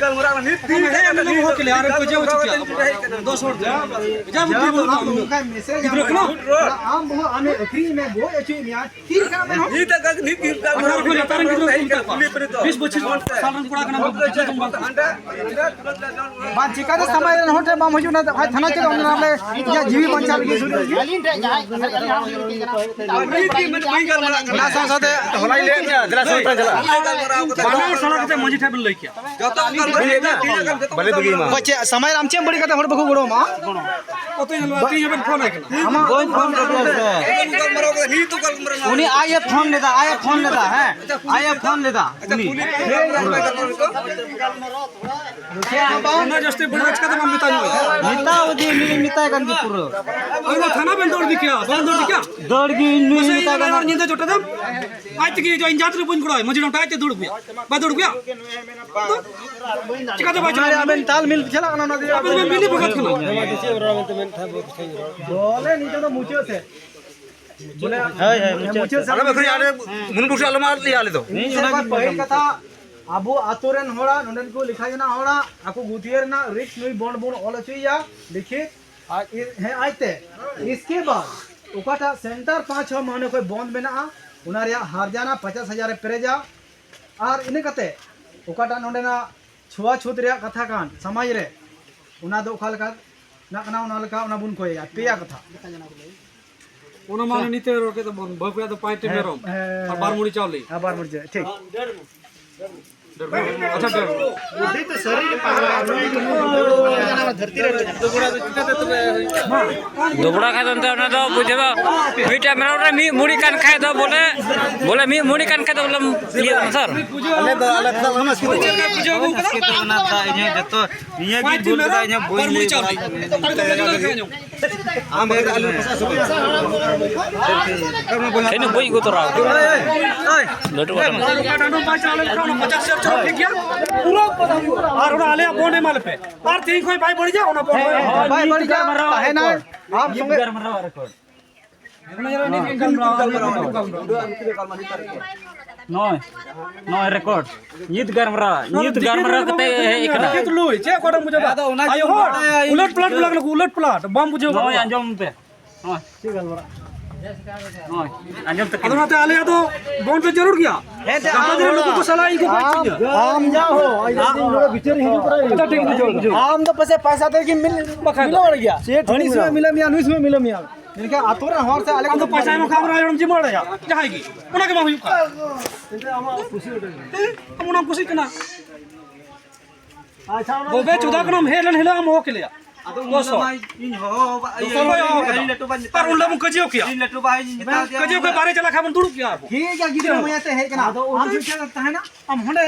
ᱟᱢ ᱦᱮᱡ ᱮᱱᱟ, ᱦᱚᱦᱚ ᱠᱮᱞᱮᱭᱟ, ᱟᱨ ᱠᱟᱹᱡᱤ ᱦᱚᱪᱚ ᱠᱮᱭᱟ᱾ ᱫᱚᱥ ᱦᱚᱲ ᱛᱮ᱾ ᱡᱟ ᱵᱩᱫᱷᱤ ᱵᱟᱹᱱᱩᱜ ᱛᱟᱢᱟ᱾ ᱜᱤᱫᱽᱨᱟᱹ ᱠᱟᱱᱟᱢ᱾ ᱟᱢ ᱵᱚᱦᱚ ᱟᱢᱮ ᱟᱹᱠᱷᱨᱤᱧ ᱢᱮ, ᱜᱚᱡ ᱦᱚᱪᱚᱭᱮᱫ ᱢᱮᱭᱟ᱾ ᱛᱤᱨ ᱠᱟᱱᱟ ᱵᱮᱱ? ᱱᱤᱛ ᱟᱜ ᱱᱤᱛ ᱛᱤᱨ ᱠᱟᱱᱟ᱾ ᱟᱨ ᱠᱚ ᱞᱟᱛᱟᱨ ᱨᱮᱱ ᱜᱤᱫᱽᱨᱟᱹ ᱠᱚ ᱢᱮᱛᱟ ᱠᱚᱣᱟ᱾ ᱵᱤᱥ ᱯᱚᱸᱪᱤᱥ ᱥᱟᱞ ᱨᱮᱱ ᱠᱚᱲᱟ ᱠᱟᱱᱟ ᱵᱚᱱ, ᱵᱩᱡᱷᱟᱹᱣ ᱛᱟᱵᱚᱱ ᱯᱮ᱾ ᱵᱟᱝ, ᱪᱤᱠᱟᱹᱛᱮ ᱥᱟᱢᱟᱭ ᱨᱮᱱ ᱦᱚᱲ ᱴᱷᱮᱱ ᱵᱟᱢ ᱦᱤᱡᱩᱜ ᱱᱟ? ᱵᱷᱟᱭ, ᱛᱷᱟᱱᱟ ᱪᱮᱫ ᱚᱱᱟ ᱵᱚᱞᱮ ᱤᱧᱟᱹᱜ ᱡᱤᱣᱤ ᱵᱟᱧᱪᱟᱣ ᱞᱟᱹᱜᱤᱫ ᱥᱩᱨ ᱨᱮ ᱦᱤᱡᱩᱜ? ᱟᱹᱞᱤᱧ ᱴᱷᱮᱱ ᱡᱟᱦᱟᱸᱭ, ᱡᱟᱦᱟᱸᱭ ᱟᱹᱞᱤᱧ ᱦᱚᱸ ᱵᱟᱹᱧ ᱜᱟᱞᱢᱟᱨᱟᱜ ᱠᱟᱱᱟ᱾ ᱵᱟᱹᱧ ᱜᱟᱞᱢᱟᱨᱟᱜ ᱠᱟᱱᱟ᱾ ᱚᱱᱟ ᱥᱟᱶ ᱥᱟᱶᱛᱮ ᱦᱚᱞᱟᱭ ᱞᱟᱹᱭᱮᱫ ᱛᱟᱦᱮᱸᱱᱟ, ᱫᱮᱞᱟ ᱥᱚᱨ ᱴᱷᱮᱱ ᱪᱟᱞᱟᱜ᱾ ᱵᱟᱱᱟ ᱦᱚᱲ ᱥᱟᱞᱟ ᱠᱟᱛᱮ ᱢᱟᱹᱡᱷᱤ ᱴᱷᱮᱱ ᱵᱮᱱ ᱞᱟᱹᱭ ᱠᱮᱭᱟ᱾ ᱡᱚᱛᱚ ᱚᱱᱠᱟ ᱵᱟᱹᱞᱤ ᱵᱟᱹᱜᱤ ᱢᱟ᱾ ᱚᱠᱚᱭ ᱪᱮᱫ ᱥᱟᱢᱟᱭ ᱨᱮ ᱟᱢ ᱪᱮᱫ ᱮᱢ ᱵᱟᱹᱲᱤᱡ ᱠᱟᱛᱮ ᱦᱚᱲ ᱵᱟᱠᱚ ᱜᱚᱲᱚ ᱟᱢᱟ? ᱚᱠᱚᱭ ᱧᱮᱞ ᱢᱮ, ᱛᱤᱦᱤᱧ ᱦᱚᱸᱵᱮᱱ ᱯᱷᱳᱱ ᱟᱭ ᱠᱟᱱᱟ᱾ ᱟᱢᱟᱜ ᱵᱟᱹᱧ ᱯᱷᱳᱱ ᱠᱟᱫᱮᱭᱟ ᱥᱮ᱾ ᱜᱟᱞᱢᱟᱨᱟᱣ ᱠᱟᱛᱮ ᱩᱱᱤ ᱟᱡ ᱮ ᱯᱷᱳᱱ ᱞᱮᱫᱟ, ᱟᱡ ᱮ ᱯᱷᱳᱱ ᱞᱮᱫᱟ, ᱦᱮᱸ, ᱟᱡ ᱮ ᱯᱷᱳᱱ ᱞᱮᱫᱟ ᱩᱱᱤ᱾ ᱩᱱᱟᱹᱜ ᱡᱟᱹᱥᱛᱤ ᱵᱟᱹᱲᱤᱡ ᱪᱤᱠᱟᱹᱛᱮ ᱵᱟᱢ ᱢᱮᱛᱟ ᱧᱚᱜ ᱮᱭᱟ? ᱢᱮᱛᱟ ᱩᱫᱤ, ᱩᱱᱤ ᱢᱮᱛᱟᱭ ᱠᱟᱱ ᱜᱮ ᱯᱩᱨᱟᱹ᱾ ᱟᱫᱚ ᱛᱷᱟᱱᱟ ᱵᱮᱱ ᱫᱟᱹᱲ ᱤᱫᱤ ᱠᱮᱭᱟ, ᱵᱟᱝ ᱫᱟᱹᱲ ᱤᱫᱤ ᱠᱮᱭᱟ? ᱫᱟᱹᱲ ᱜᱮ ᱤᱧ ᱱᱩᱭ ᱢᱟᱥᱮ ᱢᱮᱛᱟᱭ ᱤᱧ ᱠᱟᱱᱟ᱾ ᱧᱤᱫᱟᱹ ᱡᱚᱴᱮᱫ ᱮᱢ, ᱟᱡ ᱛᱮᱜᱮ ᱦᱤᱡᱩᱜᱼᱟ, ᱤᱧ ᱡᱟᱦᱟᱸ ᱛᱤᱱᱟᱹᱜ ᱵᱟᱹᱧ ᱜᱚᱲᱚᱣᱟᱭ, ᱢᱟᱹᱡᱷᱤ ᱦᱟᱲᱟᱢ ᱟᱡ ᱛᱮ ᱫᱩᱲᱩᱵ ᱜᱮᱭᱟ, ᱵᱟᱭ ᱫᱩᱲᱩᱵ ᱜᱮᱭᱟ? ᱪᱤᱠᱟᱹᱛᱮ ᱵᱟᱭ ᱪᱟᱞᱟᱜᱼᱟ? ᱟᱵᱮᱱ ᱛᱟᱞ ᱢᱤᱞ ᱪᱟᱞᱟᱜ ᱠᱟᱱᱟ, ᱚᱱᱟ ᱫᱤᱭᱮ ᱟᱵᱮᱱ ᱵᱮᱱ ᱵᱤᱞᱤ ᱵᱷᱚᱜᱚᱛ ᱠᱟᱱᱟ᱾ ᱵᱚᱞᱮ ᱱᱤᱛᱚᱜ ᱫᱚ ᱢᱩᱪᱟᱹᱫ ᱥᱮᱫ᱾ ᱵᱚᱞᱮ ᱦᱳᱭ, ᱦᱳᱭ, ᱢᱩᱪᱟᱹᱫ ᱢᱩᱪᱟᱹᱫ ᱥᱮᱫ᱾ ᱥᱮᱫ᱾ ᱟᱞᱮ ᱵᱟᱠᱷᱨᱟ ᱟᱞᱮ ᱢᱩᱱᱩ ᱵᱩᱥᱩ ᱟᱞᱚᱢ ᱟᱫ ᱞᱮᱭᱟ ᱟᱞᱮ ᱫᱚ᱾ ᱢᱤᱫ ᱥᱮᱨᱢᱟ ᱯᱟᱹᱦᱤᱞ ᱠᱟᱛᱷᱟ, ᱟᱵᱚ ᱟᱛᱳ ᱨᱮᱱ ᱦᱚᱲᱟᱜ, ᱱᱚᱰᱮᱱ ᱠᱚ ᱞᱮᱠᱷᱟ ᱡᱚᱱᱟ ᱦᱚᱲᱟᱜ ᱟᱠᱚ ᱜᱩᱛᱤᱭᱟᱹ ᱨᱮᱱᱟᱜ ᱨᱤᱠᱥ ᱱᱩᱭ ᱵᱚᱱᱰ ᱵᱚᱱ ᱚᱞ ᱦᱚᱪᱚᱭᱮᱭᱟ ᱞᱤᱠᱷᱤᱛ, ᱟᱡ, ᱦᱮᱸ, ᱟᱡᱛᱮ᱾ ᱤᱥᱠᱮ ᱵᱟᱫ ᱚᱠᱟᱴᱟᱜ ᱥᱮᱱᱴᱟᱨ ᱯᱟᱸᱪ ᱪᱷᱚ ᱢᱟᱹᱦᱱᱟᱹ ᱠᱷᱚᱱ ᱵᱚᱱᱫ ᱢᱮᱱᱟᱜᱼᱟ, ᱚᱱᱟ ᱨᱮᱭᱟᱜ ᱦᱟᱨᱡᱟᱱᱟ ᱯᱚᱪᱟᱥ ᱦᱟᱡᱟᱨ ᱮ ᱯᱮᱨᱮᱡᱟ᱾ ᱟᱨ ᱤᱱᱟᱹ ᱠᱟᱛᱮ ᱚᱠᱟᱴᱟᱜ ᱱᱚᱰᱮᱱᱟᱜ ᱪᱷᱩᱣᱟᱪᱷᱩᱛ ᱨᱮᱭᱟᱜ ᱠᱟᱛᱷᱟ ᱠᱟᱱ ᱥᱚᱢᱟᱡᱽ ᱨᱮ, ᱚᱱᱟ ᱫᱚ ᱚᱠᱟ ᱞᱮᱠᱟ ᱱᱟᱜ ᱠᱟᱱᱟ, ᱚᱱᱟ ᱞᱮᱠᱟ ᱚᱱᱟ ᱵᱚᱱ ᱠᱚᱭᱮᱭᱟ, ᱯᱮᱭᱟ ᱠᱟᱛᱷᱟ᱾ ᱚᱱᱟ ᱢᱟ ᱱᱤᱛᱮ ᱨᱚᱲ ᱠᱮᱫ ᱛᱟᱵᱚᱱ, ᱵᱟᱹᱦᱩ ᱠᱚᱲᱟ ᱫᱚ ᱯᱟᱸᱪᱴᱤ ᱦᱮᱸ, ᱢᱮᱨᱚᱢ ᱦᱮᱸ, ᱟᱨ ᱵᱟᱨ ᱢᱩᱲᱤ ᱪᱟᱣᱞᱮ᱾ ᱦᱮᱸ, ᱵᱟᱨ ᱢᱩᱲᱤ ᱪᱟᱣᱞᱮ, ᱴᱷᱤᱠ᱾ ᱰᱮᱲ ᱢᱩᱲᱤ᱾ ᱟᱪᱪᱷᱟ, ᱰᱮᱲ ᱢᱩᱲᱤ᱾ ᱫᱚᱵᱲᱟ ᱠᱷᱟᱡ ᱫᱚ ᱮᱱᱛᱮ ᱚᱱᱟ ᱫᱚ ᱵᱩᱡᱷᱟᱹᱣ ᱫᱚ ᱢᱤᱫᱴᱮᱱ ᱢᱮᱨᱚᱢ ᱨᱮ ᱢᱤᱫ ᱢᱩᱲᱤ ᱠᱟᱱ ᱠᱷᱟᱡ ᱫᱚ ᱵᱚᱞᱮ, ᱵᱚᱞᱮ ᱢᱤᱫ ᱢᱩᱲᱤ ᱠᱟᱱ ᱠᱷᱟᱡ ᱫᱚ ᱵᱚᱞᱮ ᱤᱭᱟᱹ ᱠᱟᱱᱟ ᱥᱟᱨ᱾ ᱟᱞᱮ ᱫᱚ, ᱟᱞᱮ ᱫᱚ ᱚᱱᱟ ᱥᱤᱫᱷᱟᱹ ᱠᱟᱱᱟ, ᱫᱟ, ᱤᱧ ᱦᱚᱸ ᱡᱚᱛᱚ ᱱᱤᱭᱟᱹ ᱜᱮ ᱵᱷᱩᱞ ᱠᱮᱫᱟ, ᱤᱧ ᱦᱚᱸ ᱵᱟᱹᱧ ᱞᱟᱹᱭ ᱵᱟᱲᱟ᱾ ᱟᱢ ᱵᱟᱠᱷᱟᱡ ᱫᱚ ᱟᱞᱮ ᱯᱚᱭᱥᱟ ᱥᱚᱢᱚᱭ᱾ ᱤᱧ ᱦᱚᱸ ᱵᱟᱹᱧ ᱟᱹᱜᱩ ᱛᱚᱨᱟ ᱟᱠᱟᱫᱟ᱾ ᱞᱟᱹᱴᱩ ᱵᱟᱴᱟ ᱢᱮᱱᱟᱜᱼᱟ᱾ ᱚᱠᱟ ᱴᱟᱺᱰᱩ ᱵᱟᱭ ᱪᱟᱞᱟᱣ ᱞᱮᱱᱠᱷᱟᱱ ᱚᱱᱟ ᱯᱚᱧᱪᱟᱥ ᱦᱟᱡᱟᱨ ᱪᱟᱞᱟᱣ ᱴᱷᱤᱠ ᱜᱮᱭᱟ᱾ ᱯᱩᱨᱟᱹ ᱟᱨ ᱚᱱᱟ ᱟᱞᱮᱭᱟᱜ ᱵᱚᱱᱰ ᱮᱢᱟ ᱞᱮᱯᱮ᱾ ᱟᱨ ᱛᱮᱦᱮᱧ ᱠᱷᱚᱱ ᱵᱟᱭ ᱵᱟᱹᱲᱤᱡᱟ, ᱚᱱᱟ ᱵᱚᱱᱰ ᱵᱟᱭ ᱵᱟᱹᱲᱤᱡᱟ, ᱛᱟᱦᱮᱱᱟ᱾ ᱟᱢ ᱥᱚᱸᱜᱮ ᱱᱚᱜᱼᱚᱭ, ᱱᱚᱜᱼᱚᱭ ᱨᱮᱠᱚᱨᱰ᱾ ᱧᱤᱛ ᱜᱟᱞᱢᱟᱨᱟᱣ, ᱧᱤᱛ ᱜᱟᱞᱢᱟᱨᱟᱣ ᱠᱟᱛᱮ ᱦᱮᱡ ᱠᱟᱱᱟ᱾ ᱪᱮᱫ ᱞᱩᱭ? ᱪᱮᱫ ᱚᱠᱟᱴᱟᱜ ᱵᱩᱡᱷᱟᱹᱣ ᱫᱟ? ᱟᱫᱚ ᱚᱱᱟ ᱟᱭᱳ ᱦᱚᱲ, ᱩᱞᱟᱹᱴ ᱯᱟᱞᱟᱴ ᱵᱚᱞᱟ ᱠᱟᱱᱟ ᱠᱚ, ᱩᱞᱟᱹᱴ ᱯᱟᱞᱟᱴ᱾ ᱵᱟᱢ ᱵᱩᱡᱷᱟᱹᱣ ᱱᱚᱜᱼᱚᱭ ᱠᱟᱫᱟ? ᱟᱸᱡᱚᱢ ᱯᱮ᱾ ᱱᱚᱜᱼᱚᱭ᱾ ᱪᱮᱫ ᱜᱟᱞᱢᱟᱨᱟᱣ? ᱱᱚᱜᱼᱚᱭ᱾ ᱟᱸᱡᱚᱢ ᱛᱟᱹᱠᱤᱱ᱾ ᱟᱫᱚ ᱚᱱᱟᱛᱮ ᱟᱞᱮᱭᱟᱜ ᱫᱚ ᱵᱚᱱᱫ ᱫᱚ ᱡᱟᱹᱨᱩᱲ ᱜᱮᱭᱟ᱾ ᱦᱮᱸ, ᱛᱚ ᱜᱟᱯᱟ ᱫᱤᱱ ᱟᱢ ᱱᱩᱠᱩ ᱠᱚ ᱥᱟᱞᱟᱜ ᱤᱧ ᱠᱚ ᱟᱢ, ᱟᱢ ᱡᱟ ᱦᱳ, ᱟᱪᱪᱷᱟ, ᱴᱷᱤᱠ ᱵᱩᱡᱷᱟᱹᱣ, ᱵᱩᱡᱷᱟᱹᱣ᱾ ᱟᱢ ᱫᱚ ᱯᱟᱥᱮ ᱯᱟᱭᱥᱟ ᱛᱮᱜᱮ ᱢᱤᱞ-, ᱵᱟᱠᱷᱟᱱ ᱫᱚ᱾ ᱢᱤᱞᱟᱹᱣ ᱜᱮᱭᱟ᱾ ᱪᱮᱫ ᱦᱟᱹᱱᱤ ᱥᱚᱢᱚᱭ ᱢᱤᱞᱟᱹᱣ ᱢᱮᱭᱟ, ᱱᱩᱭ ᱥᱚᱢᱚᱭ ᱢᱤᱞᱟᱹᱣ ᱢᱮᱭᱟ᱾ ᱢᱮᱱᱠᱷᱟᱱ ᱟᱛᱳ ᱨᱮᱱ ᱦᱚᱲ ᱥᱮ ᱟᱞᱮ ᱟᱢ ᱫᱚ ᱠᱚ ᱯᱚᱭᱥᱟ ᱮᱢ ᱠᱷᱟᱱ ᱟᱢ ᱨᱟᱭ ᱦᱚᱲᱮᱢ ᱡᱤᱢᱟᱹᱲ ᱟᱭᱟ, ᱡᱟᱦᱟᱸᱭ ᱜᱮ, ᱚᱱᱟ ᱜᱮ ᱵᱟᱝ ᱦᱩᱭᱩᱜ ᱠᱟᱱᱟ᱾ ᱮᱱᱛᱮ ᱟᱢᱟᱜ ᱠᱩᱥᱤ ᱩᱴᱟᱹ ᱜᱮ᱾ ᱮ, ᱟᱢ ᱚᱱᱟᱢ ᱠᱩᱥᱤᱜ ᱠᱟᱱᱟ᱾ ᱟᱪᱪᱷᱟ, ᱚᱱᱟ ᱵᱚᱵᱮ ᱫᱚ ᱪᱚᱫᱟ ᱠᱟᱱᱟᱢ, ᱦᱮᱡ ᱞᱮᱱ ᱦᱤᱞᱳᱜ ᱟᱢ ᱦᱚᱦᱚ ᱠᱮᱞᱮᱭᱟ᱾ ᱟᱫᱚ ᱩᱱ ᱦᱤᱞᱳᱜ ᱢᱟ ᱤᱧ ᱦᱚᱦᱚ ᱵᱟ-, ᱤᱭᱟᱹ, ᱚᱠᱚᱭ ᱦᱚᱦᱚ ᱟᱹᱞᱤᱧ ᱠᱟᱫᱟ? ᱞᱟᱹᱴᱩ ᱵᱟᱧ ᱢᱮᱛᱟ ᱟᱨ ᱩᱱ ᱦᱤᱞᱳᱜ ᱫᱮᱭᱟ᱾ ᱵᱚᱱ ᱠᱟᱹᱡᱤᱭᱟᱹᱣ ᱠᱮᱭᱟ᱾ ᱤᱧ ᱞᱟᱹᱴᱩ ᱵᱟᱧ ᱢᱮᱛᱟ ᱫᱮᱭᱟ᱾ ᱠᱟᱹᱡᱤᱭᱟᱹᱣ ᱠᱮ ᱵᱟᱨᱦᱮ ᱪᱟᱞᱟᱜ ᱠᱷᱟᱱ ᱵᱚᱱ ᱫᱩᱲᱩᱵ ᱠᱮᱭᱟ ᱟᱨ᱾ ᱴᱷᱤᱠ ᱜᱮᱭᱟ, ᱜᱤᱫᱽᱨᱟᱹ ᱢᱟᱭᱟ ᱛᱮ ᱦᱮᱡ ᱠᱟᱱᱟ᱾ ᱟᱫᱚ ᱟᱢ ᱚᱸᱰᱮ ᱴᱷᱤᱠ ᱜᱮᱭᱟ᱾ ᱴᱷᱮᱱ ᱛᱟᱦᱮᱱᱟ, ᱟᱢ ᱦᱚᱸᱰᱮ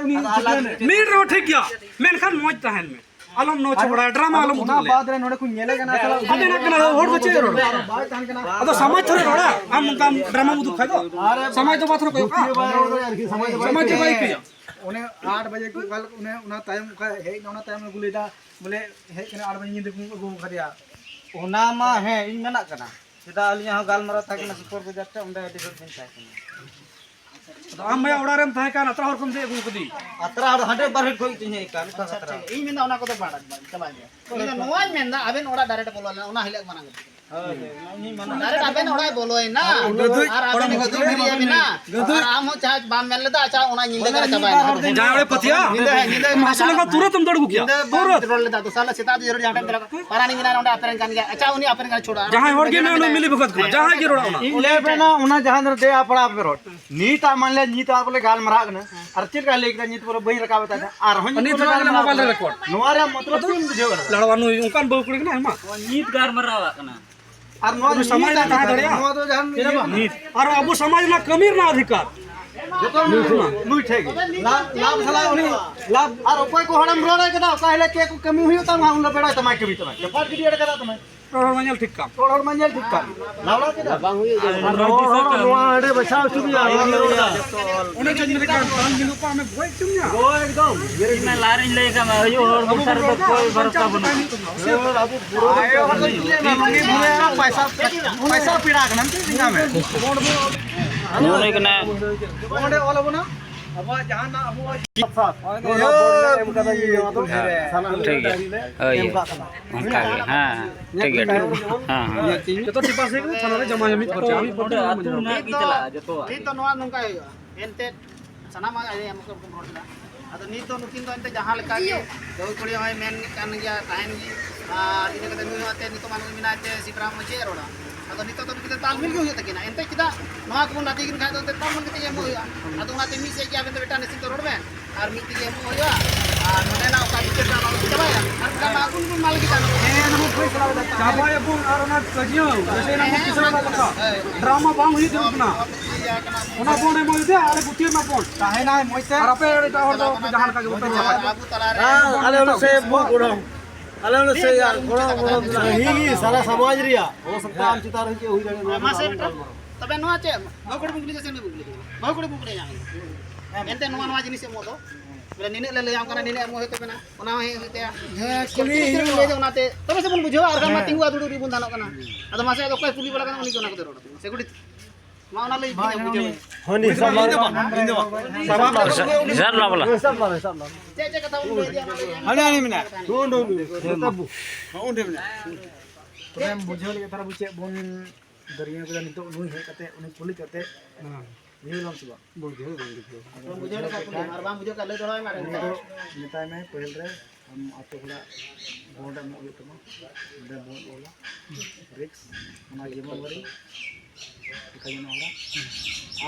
ᱩᱱᱤ ᱟᱫᱚ ᱟᱞᱟᱜᱽ ᱴᱷᱤᱠᱟᱹᱱ ᱨᱮ᱾ ᱢᱤᱫ ᱨᱮᱦᱚᱸ ᱴᱷᱤᱠ ᱜᱮᱭᱟ, ᱢᱮᱱᱠᱷᱟᱱ ᱢᱚᱡᱽ ᱛᱟᱦᱮᱱ ᱢᱮ, ᱟᱞᱚᱢ ᱱᱚᱣᱟ ᱟᱨ ᱪᱷᱟᱯᱲᱟ ᱰᱨᱟᱢᱟ ᱟᱞᱚᱢ ᱚᱱᱟ ᱩᱫᱩᱜ ᱞᱮᱭᱟ᱾ ᱵᱟᱫᱽ ᱨᱮ ᱱᱚᱰᱮ ᱠᱚ ᱧᱮᱞᱮ ᱠᱟᱱᱟ, ᱥᱟᱞᱟ ᱟᱵᱮᱱᱟᱜ ᱠᱟᱱᱟ, ᱦᱚᱲ ᱫᱚ ᱪᱮᱫ ᱮ ᱨᱚᱲᱟ? ᱵᱟᱭ ᱛᱟᱦᱮᱱ ᱠᱟᱱᱟ᱾ ᱟᱫᱚ ᱥᱚᱢᱟᱡᱽ ᱛᱷᱚᱲᱟ ᱨᱚᱲᱟ, ᱟᱢ ᱱᱚᱝᱠᱟᱢ ᱰᱨᱟᱢᱟᱢ ᱩᱫᱩᱜ ᱠᱷᱟᱡ ᱫᱚ᱾ ᱟᱨ ᱥᱚᱢᱟᱡᱽ ᱫᱚ ᱵᱟᱝ ᱛᱷᱚᱲᱟ ᱠᱚ ᱜᱩᱛᱤ ᱵᱟᱭ ᱨᱚᱲ ᱫᱟᱲᱮᱭᱟᱜᱼᱟ ᱟᱨᱠᱤ, ᱥᱚᱢᱟᱡᱽ ᱫᱚ ᱵᱟᱭ ᱥᱚᱢᱟᱡᱽ ᱫᱚ ᱵᱟᱭ ᱤᱠᱟᱹᱭᱟ᱾ ᱤᱠᱟᱹᱭᱟ᱾ ᱚᱱᱮ ᱟᱴ ᱵᱟᱡᱮ ᱠᱚ ᱚᱠᱟ ᱞᱮᱠᱟ, ᱚᱱᱮ ᱚᱱᱟ ᱛᱟᱭᱚᱢ ᱚᱠᱟ ᱦᱮᱡ ᱮᱱᱟ, ᱚᱱᱟ ᱛᱟᱭᱚᱢ ᱟᱹᱜᱩ ᱞᱮᱫᱟ, ᱵᱚᱞᱮ ᱦᱮᱡ ᱠᱟᱱᱟ ᱟᱴ ᱵᱟᱡᱮ ᱧᱤᱫᱟᱹ ᱠᱚ ᱟᱹᱜᱩ ᱟᱠᱟᱫᱮᱭᱟ᱾ ᱚᱱᱟ ᱢᱟ ᱦᱮᱸ, ᱤᱧ ᱢᱮᱱᱟᱜ ᱠᱟᱱᱟ᱾ ᱪᱮᱫᱟᱜ, ᱟᱞᱤᱧᱟᱜ ᱦᱚᱸ ᱜᱟᱞᱢᱟᱨᱟᱣ ᱛᱟᱦᱮᱸ ᱠᱟᱱᱟ ᱥᱩᱯᱚᱨ ᱵᱟᱡᱟᱨ ᱴᱷᱮᱱ, ᱚᱸᱰᱮ ᱟᱹᱰᱤ ᱜᱷᱟᱹᱲᱤᱡ ᱞᱤᱧ ᱛᱟᱦᱮᱸ ᱠᱟᱱᱟ᱾ ᱟᱫᱚ ᱟᱢ ᱵᱚᱭᱦᱟ ᱚᱲᱟᱜ ᱨᱮᱢ ᱛᱟᱦᱮᱸ ᱠᱟᱱ, ᱟᱛᱨᱟ ᱦᱚᱲ ᱠᱷᱚᱱ ᱫᱮᱡ ᱟᱹᱜᱩ ᱠᱟᱫᱮᱭᱟ? ᱟᱛᱨᱟ ᱦᱚᱲ ᱦᱟᱸᱰᱮ ᱵᱟᱨᱦᱮᱴ ᱠᱷᱚᱱ ᱤᱧ ᱦᱮᱡ ᱠᱟᱱ, ᱚᱠᱟ ᱟᱪᱪᱷᱟ, ᱟᱛᱨᱟ? ᱴᱷᱤᱠ ᱜᱮᱭᱟ᱾ ᱤᱧ ᱢᱮᱱᱫᱟ ᱚᱱᱟ ᱠᱚᱫᱚ ᱵᱟᱝ, ᱵᱟᱝ ᱪᱟᱵᱟᱭ ᱜᱮᱭᱟ᱾ ᱤᱧ ᱫᱚ ᱱᱚᱣᱟᱧ ᱢᱮᱱᱫᱟ, ᱟᱵᱮᱱ ᱚᱲᱟᱜ ᱰᱟᱭᱨᱮᱠᱴ ᱵᱚᱞᱚ ᱞᱮᱱᱟ, ᱚᱱᱟ ᱦᱤᱞᱳᱜ ᱢᱟᱨᱟᱝ ᱠᱟᱛᱷᱟ᱾ ᱦᱳᱭ, ᱦᱳᱭ, ᱤᱧ ᱢᱮᱱᱫᱟ ᱰᱟᱭᱨᱮᱠᱴ ᱟᱵᱮᱱ ᱚᱲᱟᱜ ᱵᱚᱞᱚᱭᱮᱱᱟ᱾ ᱟᱨ ᱩᱱᱤ ᱫᱚ ᱟᱨ ᱟᱵᱮᱱ ᱜᱟᱹᱫᱩᱭ ᱜᱟᱹᱫᱩᱭ ᱦᱚᱲ ᱵᱮᱱ ᱜᱟᱹᱫᱩᱭ᱾ ᱟᱨ ᱟᱢ ᱦᱚᱸ ᱪᱟᱦᱟᱸ ᱵᱟᱢ ᱢᱮᱱ ᱞᱮᱫᱟ, ᱟᱪᱪᱷᱟ, ᱚᱱᱟ ᱧᱤᱫᱟᱹ ᱵᱚᱞᱮ ᱠᱟᱱᱟ, ᱢᱤᱫ ᱪᱟᱵᱟᱭᱮᱱᱟ᱾ ᱵᱟᱨ ᱦᱚᱲ ᱫᱚ ᱧᱤᱫᱟᱹ ᱦᱮᱡ ᱧᱤᱫᱟᱹ ᱢᱟᱥᱩᱞ ᱞᱮᱱᱠᱷᱟᱱ ᱛᱩᱨᱟᱹᱛ ᱮᱢ ᱫᱟᱹᱲ ᱟᱹᱜᱩ ᱠᱮᱭᱟ᱾ ᱧᱤᱫᱟᱹ ᱵᱟᱢ ᱛᱩᱨᱟᱹᱛ᱾ ᱨᱚᱲ ᱞᱮᱫᱟ, ᱫᱚᱥᱟᱨ ᱦᱤᱞᱳᱜ ᱥᱮᱛᱟᱜ ᱫᱚ ᱡᱟᱦᱟᱸ ᱴᱷᱮᱱ ᱪᱟᱞᱟᱜ ᱠᱟᱱᱟ, ᱯᱟᱨᱟᱱᱤ ᱢᱮᱱᱟᱭᱟ ᱱᱚᱰᱮ ᱟᱯᱮ ᱨᱮᱱ ᱠᱟᱱ ᱜᱮᱭᱟ, ᱟᱪᱪᱷᱟ, ᱩᱱᱤ ᱟᱯᱮ ᱨᱮᱱ ᱠᱟᱱ ᱪᱷᱳᱲᱟ᱾ ᱡᱟᱦᱟᱸᱭ ᱦᱚᱲ ᱜᱮ ᱢᱮᱱᱟ, ᱩᱱᱤ ᱢᱤᱞᱤ ᱵᱷᱚᱜᱚᱛ ᱠᱟᱱᱟ, ᱡᱟᱦᱟᱸᱭ ᱜᱮ ᱨᱚᱲᱟ ᱚᱱᱟ᱾ ᱤᱧ ᱞᱟᱹᱭ ᱯᱮ ᱱᱟ, ᱚᱱᱟ ᱡᱟᱦᱟᱸ ᱫᱚ ᱫᱮᱭᱟ ᱯᱟᱲᱟ ᱯᱮ ᱨᱚᱲ᱾ ᱱᱤᱛ ᱟᱜ ᱢᱟᱱᱮ ᱱᱤᱛ ᱟᱜ ᱵᱚᱞᱮ ᱜᱟᱞᱢᱟᱨᱟᱜ ᱠᱟᱱᱟ᱾ ᱟᱨ ᱪᱮᱫ ᱞᱮᱠᱟ ᱞᱟᱹᱭ ᱠᱮᱫᱟ, ᱱᱤᱛ ᱵᱚᱞᱮ ᱵᱟᱹᱧ ᱨᱟᱠᱟᱵ ᱮᱫᱟ᱾ ᱟᱨᱦᱚᱸ ᱱᱤᱛ ᱱᱤᱛ ᱨᱮ ᱟᱞᱮ ᱢᱳᱵᱟᱭᱤᱞ ᱨᱮ ᱨᱮᱠᱚᱨᱰ᱾ ᱱᱚᱣᱟ ᱨᱮᱭᱟᱜ ᱢᱚᱛᱞᱚᱵ ᱪᱮᱫ ᱮᱢ ᱵᱩᱡᱷᱟᱹᱣ ᱠᱟᱫᱟ? ᱞᱟᱲᱣᱟ ᱱᱩᱭ ᱚᱱᱠᱟᱱ ᱵᱟᱹᱦᱩ ᱠᱩᱲᱤ ᱠᱟᱱᱟᱭ, ᱢᱟ᱾ ᱱᱤᱛ ᱜᱟᱞᱢᱟᱨᱟᱣ ᱠᱟᱱᱟ᱾ ᱟᱨ ᱱᱚᱣᱟ ᱩᱱᱤ ᱥᱚᱢᱟᱡᱽ ᱨᱮ ᱛᱟᱦᱮᱸ ᱫᱟᱲᱮᱭᱟᱜᱼᱟ? ᱱᱚᱣᱟ ᱫᱚ ᱡᱟᱦᱟᱱ ᱤᱭᱟᱹ ᱵᱟᱝ᱾ ᱟᱨ ᱟᱵᱚ ᱥᱚᱢᱟᱡᱽ ᱨᱮᱱᱟᱜ ᱠᱟᱹᱢᱤ ᱨᱮᱱᱟᱜ ᱚᱫᱷᱤᱠᱟᱨ᱾ ᱡᱚᱛᱚ ᱱᱩᱭ, ᱱᱩᱭ ᱴᱷᱮᱡ ᱜᱮ᱾ ᱞᱟᱵᱷ, ᱞᱟᱵᱷ ᱥᱟᱞᱟ ᱩᱱᱤ ᱞᱟᱵᱷ᱾ ᱟᱨ ᱚᱠᱚᱭ ᱠᱚ ᱦᱚᱲᱮᱢ ᱨᱚᱲ ᱟᱭ ᱠᱟᱱᱟ, ᱚᱠᱟ ᱦᱤᱞᱳᱜ ᱪᱮᱫ ᱠᱚ ᱠᱟᱹᱢᱤ ᱦᱩᱭᱩᱜ ᱛᱟᱢᱟ, ᱩᱱ ᱦᱤᱞᱳᱜ ᱵᱮᱲᱟᱭ ᱛᱟᱢᱟᱭ, ᱠᱟᱹᱢᱤ ᱛᱟᱢᱟᱭ᱾ ᱪᱟᱯᱟᱫ ᱜᱤᱰᱤ ᱮᱲᱮ ᱠᱟᱫᱟ ᱛᱟᱢᱟᱭ᱾ ᱨᱚᱲ ᱦᱚᱲ ᱢᱟ ᱧᱮᱞ ᱴᱷᱤᱠ ᱠᱟᱢ᱾ ᱨᱚᱲ ᱦᱚᱲ ᱢᱟ ᱧᱮᱞ ᱴᱷᱤᱠ ᱠᱟᱢ᱾ ᱞᱟᱣᱲᱟ ᱪᱮᱫᱟᱜ? ᱵᱟᱝ ᱦᱩᱭᱩᱜ ᱡᱟᱹᱱᱤᱡ᱾ ᱟᱨ ᱨᱚᱲ ᱦᱚᱲ ᱱᱚᱣᱟ ᱟᱹᱰᱤ ᱵᱟᱪᱷᱟᱣ ᱦᱚᱪᱚ ᱢᱮᱭᱟ᱾ ᱚᱱᱮ ᱪᱮᱫ ᱢᱮᱱ ᱠᱟᱱ, ᱵᱟᱝ ᱧᱮᱞᱚᱜ ᱠᱟᱱ, ᱟᱢᱮ ᱜᱚᱡ ᱦᱚᱪᱚ ᱢᱮᱭᱟ᱾ ᱜᱚᱡ ᱮᱠᱫᱚᱢ᱾ ᱤᱧ ᱢᱟ ᱞᱟᱦᱟ ᱨᱮᱧ ᱞᱟᱹᱭ ᱟᱠᱟᱫ ᱢᱮ, ᱟᱭᱳ ᱦᱚᱲ ᱟᱵᱚ ᱵᱷᱚᱨᱥᱟ ᱨᱮᱫᱚ ᱨᱚᱲ ᱠᱚᱭ ᱵᱷᱚᱨᱥᱟ ᱵᱟᱧᱪᱟᱣ ᱵᱟᱹᱱᱩᱜᱼᱟ᱾ ᱛᱟᱦᱮᱱ ᱦᱩᱭᱩᱜ ᱛᱟᱵᱚᱱᱟ᱾ ᱟᱭᱳ ᱦᱚᱲ ᱫᱚ ᱪᱮᱫ ᱮ ᱢᱮᱱᱟ? ᱯᱟᱭᱥᱟ, ᱯᱟᱭᱥᱟ ᱯᱮᱲᱟ ᱠᱟᱱᱟᱢ, ᱪᱮᱫ ᱪᱤᱠᱟ ᱢᱮ? ᱱᱚᱜᱼᱚ ᱱᱚᱝᱠᱟ ᱠᱟᱱᱟ᱾ ᱚᱸᱰᱮ ᱚᱞ ᱟᱵᱚᱱᱟ, ᱟᱵᱚᱣᱟᱜ ᱡᱟᱦᱟᱱᱟᱜ ᱟᱵᱚᱣᱟᱜ ᱦᱮᱸ, ᱴᱷᱤᱠ ᱜᱮᱭᱟ᱾ ᱦᱳᱭ, ᱤᱭᱟᱹ᱾ ᱚᱱᱠᱟ ᱜᱮ, ᱦᱮᱸ, ᱴᱷᱤᱠ ᱜᱮᱭᱟ, ᱴᱷᱤᱠ ᱜᱮᱭᱟ᱾ ᱦᱮᱸ, ᱦᱮᱸ᱾ ᱡᱚᱛᱚ ᱴᱤᱯᱟᱥ ᱦᱩᱭ ᱠᱟᱱᱟ, ᱛᱷᱟᱱᱟ ᱨᱮ ᱡᱚᱢᱟ ᱡᱚᱢᱤ ᱠᱷᱚᱨᱪᱟ᱾ ᱱᱤᱛ ᱫᱚ, ᱱᱤᱛ ᱫᱚ ᱱᱚᱣᱟ ᱱᱚᱝᱠᱟ ᱦᱩᱭᱩᱜᱼᱟ᱾ ᱮᱱᱛᱮᱫ ᱥᱟᱱᱟᱢᱟᱜ ᱟᱭ ᱮᱢ ᱠᱚ ᱨᱚᱲ ᱮᱫᱟ᱾ ᱟᱫᱚ ᱱᱤᱛ ᱫᱚ ᱱᱩᱠᱤᱱ ᱫᱚ ᱮᱱᱛᱮᱫ ᱡᱟᱦᱟᱸ ᱞᱮᱠᱟ ᱜᱮ ᱵᱟᱹᱦᱩ ᱠᱩᱲᱤ ᱦᱚᱸᱭ ᱢᱮᱱ ᱠᱟᱱ ᱜᱮᱭᱟ, ᱛᱟᱦᱮᱱ ᱜᱮ᱾ ᱟᱨ ᱤᱱᱟᱹ ᱠᱟᱛᱮ ᱱᱩᱭ ᱦᱚᱸ ᱮᱱᱛᱮᱫ ᱱᱤᱛᱚᱜ ᱢᱟ ᱱᱩᱭ ᱢᱮᱱᱟᱭ ᱛᱮ ᱥᱤᱵᱨᱟᱢ ᱦᱚᱸ ᱪᱮᱫ ᱮ ᱨᱚᱲᱟ? ᱟᱫᱚ ᱱᱤᱛᱚᱜ ᱫᱚ ᱱᱩᱠᱤᱱ ᱫᱚ ᱛᱟᱞᱢᱤᱞ ᱜᱮ ᱦᱩᱭᱩᱜ ᱛᱟᱹᱠᱤᱱᱟ᱾ ᱮᱱᱛᱮᱫ ᱪᱮᱫᱟᱜ ᱱᱚᱣᱟ ᱠᱚᱵᱚᱱ ᱞᱟᱫᱮ ᱠᱤᱱ ᱠᱷᱟᱡ ᱫᱚ ᱮᱱᱛᱮᱫ ᱛᱟᱞᱢᱟᱞ ᱠᱟᱛᱮ ᱜᱮ ᱮᱢᱚᱜ ᱦᱩᱭᱩᱜᱼᱟ᱾ ᱟᱫᱚ ᱚᱱᱟᱛᱮ ᱢᱤᱫ ᱥᱮᱫ ᱜᱮ ᱟᱵᱮᱱ ᱫᱚ ᱢᱤᱫᱴᱟᱝ ᱱᱟᱥᱮ ᱫᱚ ᱨᱚᱲ ᱵᱮᱱ, ᱟᱨ ᱢᱤᱫ ᱛᱮᱜᱮ ᱮᱢᱚᱜ ᱦᱩᱭᱩᱜᱼᱟ᱾ ᱟᱨ ᱱᱚᱰᱮᱱᱟᱜ ᱚᱠᱟ ᱵᱤᱪᱟᱹᱨ ᱠᱟᱱᱟ, ᱚᱱᱟ ᱠᱚ ᱪᱟᱵᱟᱭᱟ᱾ ᱟᱨ ᱵᱟᱠᱷᱟᱱ ᱢᱟ ᱟᱵᱚ ᱜᱮᱵᱚᱱ ᱢᱟᱞ ᱜᱮ ᱛᱟᱦᱮᱱᱟ᱾ ᱪᱟᱵᱟᱭᱟᱵᱚᱱ ᱟᱨ ᱚᱱᱟ ᱠᱟᱹᱡᱤᱭᱟᱹᱣ, ᱡᱮᱥᱮ ᱚᱱᱟ ᱠᱚ ᱠᱤᱥᱟᱹᱬ ᱦᱚᱲᱟᱜ ᱠᱟᱛᱷᱟ᱾ ᱰᱨᱟᱢᱟ ᱵᱟᱝ ᱦᱩᱭᱩᱜ ᱡᱟᱹᱨᱩᱲ ᱠᱟᱱᱟ᱾ ᱚᱱᱟ ᱵᱚᱱ ᱮᱢᱟ ᱤᱫᱤᱭᱟ, ᱟᱞᱮ ᱜᱩᱛᱤᱭᱟᱹ ᱨᱮᱱᱟᱜ ᱵᱚᱱ᱾ ᱛᱟᱦᱮᱱᱟᱭ ᱢᱚᱡᱽ ᱛᱮ᱾ ᱟᱨ ᱟᱯᱮ ᱮᱴᱟᱜ ᱦᱚᱲ ᱫᱚ ᱡᱟᱦᱟᱸ ᱞᱮᱠᱟ ᱜᱮ ᱵᱟᱯᱮ ᱪᱟᱵᱟᱭᱟ᱾ ᱟᱞᱮ ᱦᱚᱸᱞᱮ ᱥᱮ ᱵᱚ ᱜᱚᱲᱚ᱾ ᱟᱞᱮ ᱦᱚᱸᱞᱮ ᱥᱮ ᱜᱚᱲᱚ, ᱜᱚᱲᱚ᱾ ᱦᱤᱸ, ᱥᱟᱨᱟ ᱥᱚᱢᱟᱡᱽ ᱨᱮᱭᱟᱜ᱾ ᱦᱚᱸ, ᱥᱟᱱᱛᱟᱲ ᱟᱢ ᱪᱮᱛᱟᱱ ᱨᱮ ᱪᱮᱫ ᱦᱩᱭ ᱫᱟᱲᱮᱭᱟᱜᱼᱟ, ᱱᱚᱣᱟ ᱢᱟᱥᱮ ᱫᱚ ᱟᱞᱚᱢ ᱜᱟᱞᱢᱟᱨᱟᱣᱟ᱾ ᱛᱚᱵᱮ ᱱᱚᱣᱟ ᱪᱮᱫ? ᱵᱟᱹᱦᱩ ᱠᱩᱲᱤ ᱵᱚᱱ ᱠᱩᱞᱤ ᱠᱮᱫᱟ ᱥᱮ ᱩᱱᱤ ᱵᱚᱱ ᱠᱩᱞᱤ ᱠᱮᱫᱟ? ᱵᱟᱹᱦᱩ ᱠᱩᱲᱤ ᱵᱚᱱ ᱠᱩᱞᱤᱭᱟ᱾ ᱮᱱᱛᱮ ᱱᱚᱣᱟ, ᱱᱚᱣᱟ ᱡᱤᱱᱤᱥ ᱮᱢᱚᱜ ᱫᱚ᱾ ᱵᱚᱞᱮ ᱱᱤᱱᱟᱹᱜ ᱞᱮ ᱞᱟᱹᱭᱟᱢ ᱠᱟᱱᱟ, ᱱᱤᱱᱟᱹᱜ ᱮᱢᱚᱜ ᱦᱩᱭᱩᱜ ᱛᱟᱵᱮᱱᱟ, ᱚᱱᱟ ᱦᱚᱸ ᱦᱮᱡ ᱦᱩᱭᱩᱜ ᱛᱟᱭᱟ᱾ ᱦᱮᱸ, ᱠᱩᱞᱤ ᱦᱩᱭᱩᱜᱼᱟ᱾ ᱞᱟᱹᱭ ᱫᱚ ᱚᱱᱟᱛᱮ, ᱛᱚᱵᱮ ᱥᱮ ᱵᱚᱱ ᱵᱩᱡᱷᱟᱹᱣᱟ, ᱟᱨ ᱠᱷᱟᱱ ᱢᱟ ᱦᱮᱸ᱾ ᱛᱤᱸᱜᱩ ᱟᱫᱩᱲᱩᱵ ᱨᱮᱵᱚᱱ ᱛᱟᱦᱮᱱᱚᱜ ᱠᱟᱱᱟ᱾ ᱟᱫᱚ ᱢᱟᱥᱮ ᱟᱫᱚ ᱚᱠᱚᱭ ᱠᱩᱞᱤ ᱵᱟᱲᱟ ᱠᱟᱱᱟ, ᱩᱱᱤ ᱜᱮ ᱚᱱᱟ ᱠᱚᱫᱚ ᱨᱚᱲ ᱛᱟᱵᱚᱱᱟ᱾ ᱥᱮ ᱜᱚᱰᱮᱛ? ᱢᱟ ᱚᱱᱟ ᱞᱟᱹᱭ ᱵᱟᱝ, ᱵᱩᱡᱷᱟᱹᱣ᱾ ᱦᱳᱭ, ᱱᱤᱭᱟᱹ ᱥᱟᱵ ᱞᱟᱜ-, ᱥᱟᱵ ᱞᱟᱜ-, ᱥᱟᱵ ᱞᱟᱜ-, ᱥᱟᱵ ᱞᱟᱜ-, ᱥᱟᱵ ᱞᱟᱜ-᱾ ᱪᱮᱫ, ᱪᱮᱫ ᱠᱟᱛᱷᱟ ᱵᱚᱱ ᱞᱟᱹᱭ ᱤᱫᱤᱭᱟ, ᱚᱱᱟ ᱞᱟᱹᱭ ᱢᱮ᱾ ᱦᱟᱱᱮ, ᱦᱟᱱᱮ ᱢᱮᱱᱟᱜ᱾ ᱱᱚᱜᱼᱚ ᱱᱚᱰᱮ ᱢᱮᱱᱟᱜ᱾ ᱦᱚᱸ, ᱚᱸᱰᱮ ᱢᱮᱱᱟᱜ᱾ ᱛᱚᱵᱮᱢ ᱵᱩᱡᱷᱟᱹᱣ ᱞᱮᱠᱟ ᱛᱷᱚᱲᱟ ᱵᱚ ᱪᱮᱫ ᱵᱚᱱ ᱫᱟᱹᱨᱭᱟᱹ ᱠᱮᱫᱟ ᱱᱤᱛᱚᱜ ᱱᱩᱭ ᱦᱮᱡ ᱠᱟᱛᱮ ᱩᱱᱤ ᱠᱩᱞᱤ ᱠᱟᱛᱮ ᱦᱮᱸ᱾ ᱵᱩᱡᱷᱟᱹᱣ ᱞᱟᱢ ᱥᱮ ᱵᱟᱝ? ᱵᱩᱡᱷᱟᱹᱣ ᱵᱟᱹᱧ ᱵᱩᱡᱷᱟᱹᱣ᱾ ᱵᱩᱡᱷᱟᱹᱣ ᱞᱮᱠᱷᱟᱱ ᱠᱩᱞᱤ ᱢᱮ, ᱟᱨ ᱵᱟᱝ ᱵᱩᱡᱷᱟᱹᱣ ᱠᱷᱟᱱ ᱞᱟᱹᱭ ᱫᱚᱦᱲᱟᱭ ᱢᱮ, ᱟᱨ ᱩᱱᱤ ᱫᱚ ᱢᱮᱛᱟᱭ ᱢᱮ ᱯᱟᱹᱦᱤᱞ ᱨᱮ ᱟᱢ ᱟᱛᱳ ᱦᱚᱲᱟᱜ ᱵᱚᱱᱰ ᱮᱢᱚᱜ ᱦᱩᱭᱩᱜ ᱛᱟᱢᱟ, ᱚᱸᱰᱮ ᱵᱚᱱᱰ ᱚᱞᱟ, ᱨᱤᱠᱥ, ᱚᱱᱟ ᱡᱤᱢᱟᱹᱣᱟᱨᱤ ᱞᱮᱠᱟ ᱧᱮᱞᱚᱜᱼᱟ᱾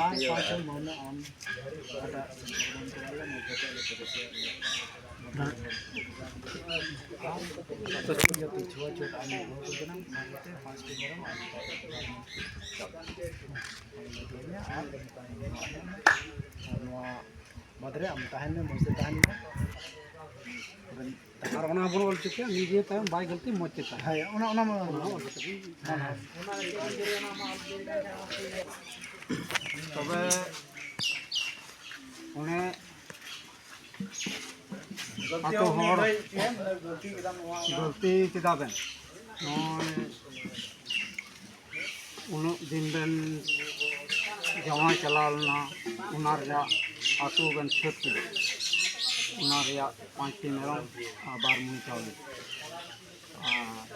ᱟᱨ ᱯᱟᱸᱪ ᱪᱷᱚ ᱢᱟᱹᱦᱱᱟᱹ ᱟᱢ ᱚᱠᱟᱴᱟᱜ ᱥᱚᱝᱥᱳᱫᱷᱚᱱ ᱠᱚᱨᱟᱣ ᱞᱮᱢ, ᱚᱱᱟ ᱠᱚ ᱟᱞᱮ ᱯᱮ ᱫᱮᱥᱮ ᱟᱨ ᱪᱷᱩᱣᱟᱹ ᱪᱷᱩᱣᱟᱹ ᱟᱢ ᱵᱟᱹᱦᱩ ᱠᱚ ᱠᱟᱱᱟᱢ, ᱚᱱᱟ ᱤᱭᱟᱹᱛᱮ ᱯᱟᱸᱪ ᱴᱤ ᱢᱮᱨᱚᱢ ᱟᱨ ᱟᱨ ᱱᱚᱣᱟ ᱵᱟᱫᱽ ᱨᱮ ᱟᱢ ᱛᱟᱦᱮᱱ ᱢᱮ, ᱢᱚᱡᱽ ᱛᱮ ᱛᱟᱦᱮᱱ ᱢᱮ᱾ ᱟᱨ ᱚᱱᱟ ᱵᱚᱱ ᱚᱞ ᱦᱚᱪᱚ ᱠᱮᱭᱟ, ᱱᱤᱡᱮ ᱛᱟᱭᱚᱢ ᱵᱟᱭ ᱜᱟᱹᱞᱛᱤ, ᱢᱚᱡᱽ ᱛᱮ ᱛᱟᱦᱮᱱ᱾ ᱦᱳᱭ, ᱚᱱᱟ, ᱚᱱᱟ ᱢᱟ ᱚᱱᱟ ᱚᱞ ᱦᱚᱪᱚ ᱠᱮᱭᱟ᱾ ᱦᱮᱸ, ᱦᱮᱸ᱾ ᱛᱚᱵᱮ ᱚᱱᱮ ᱟᱛᱳ ᱦᱚᱲ ᱜᱟᱹᱞᱛᱤ ᱠᱮᱫᱟ ᱵᱮᱱ, ᱱᱚᱜᱼᱚᱭ ᱩᱱᱟᱹᱜ ᱫᱤᱱ ᱵᱮᱱ ᱡᱟᱶᱟᱭ ᱪᱟᱞᱟᱣ ᱞᱮᱱᱟ, ᱚᱱᱟ ᱨᱮᱭᱟᱜ ᱟᱹᱛᱩ ᱵᱮᱱ ᱪᱷᱟᱹᱛ ᱠᱮᱫᱟ, ᱚᱱᱟ ᱨᱮᱭᱟᱜ ᱯᱟᱸᱪᱴᱤ ᱢᱮᱨᱚᱢ ᱟᱨ ᱵᱟᱨ ᱢᱩᱲ ᱪᱟᱣᱞᱮ᱾ ᱟᱨ,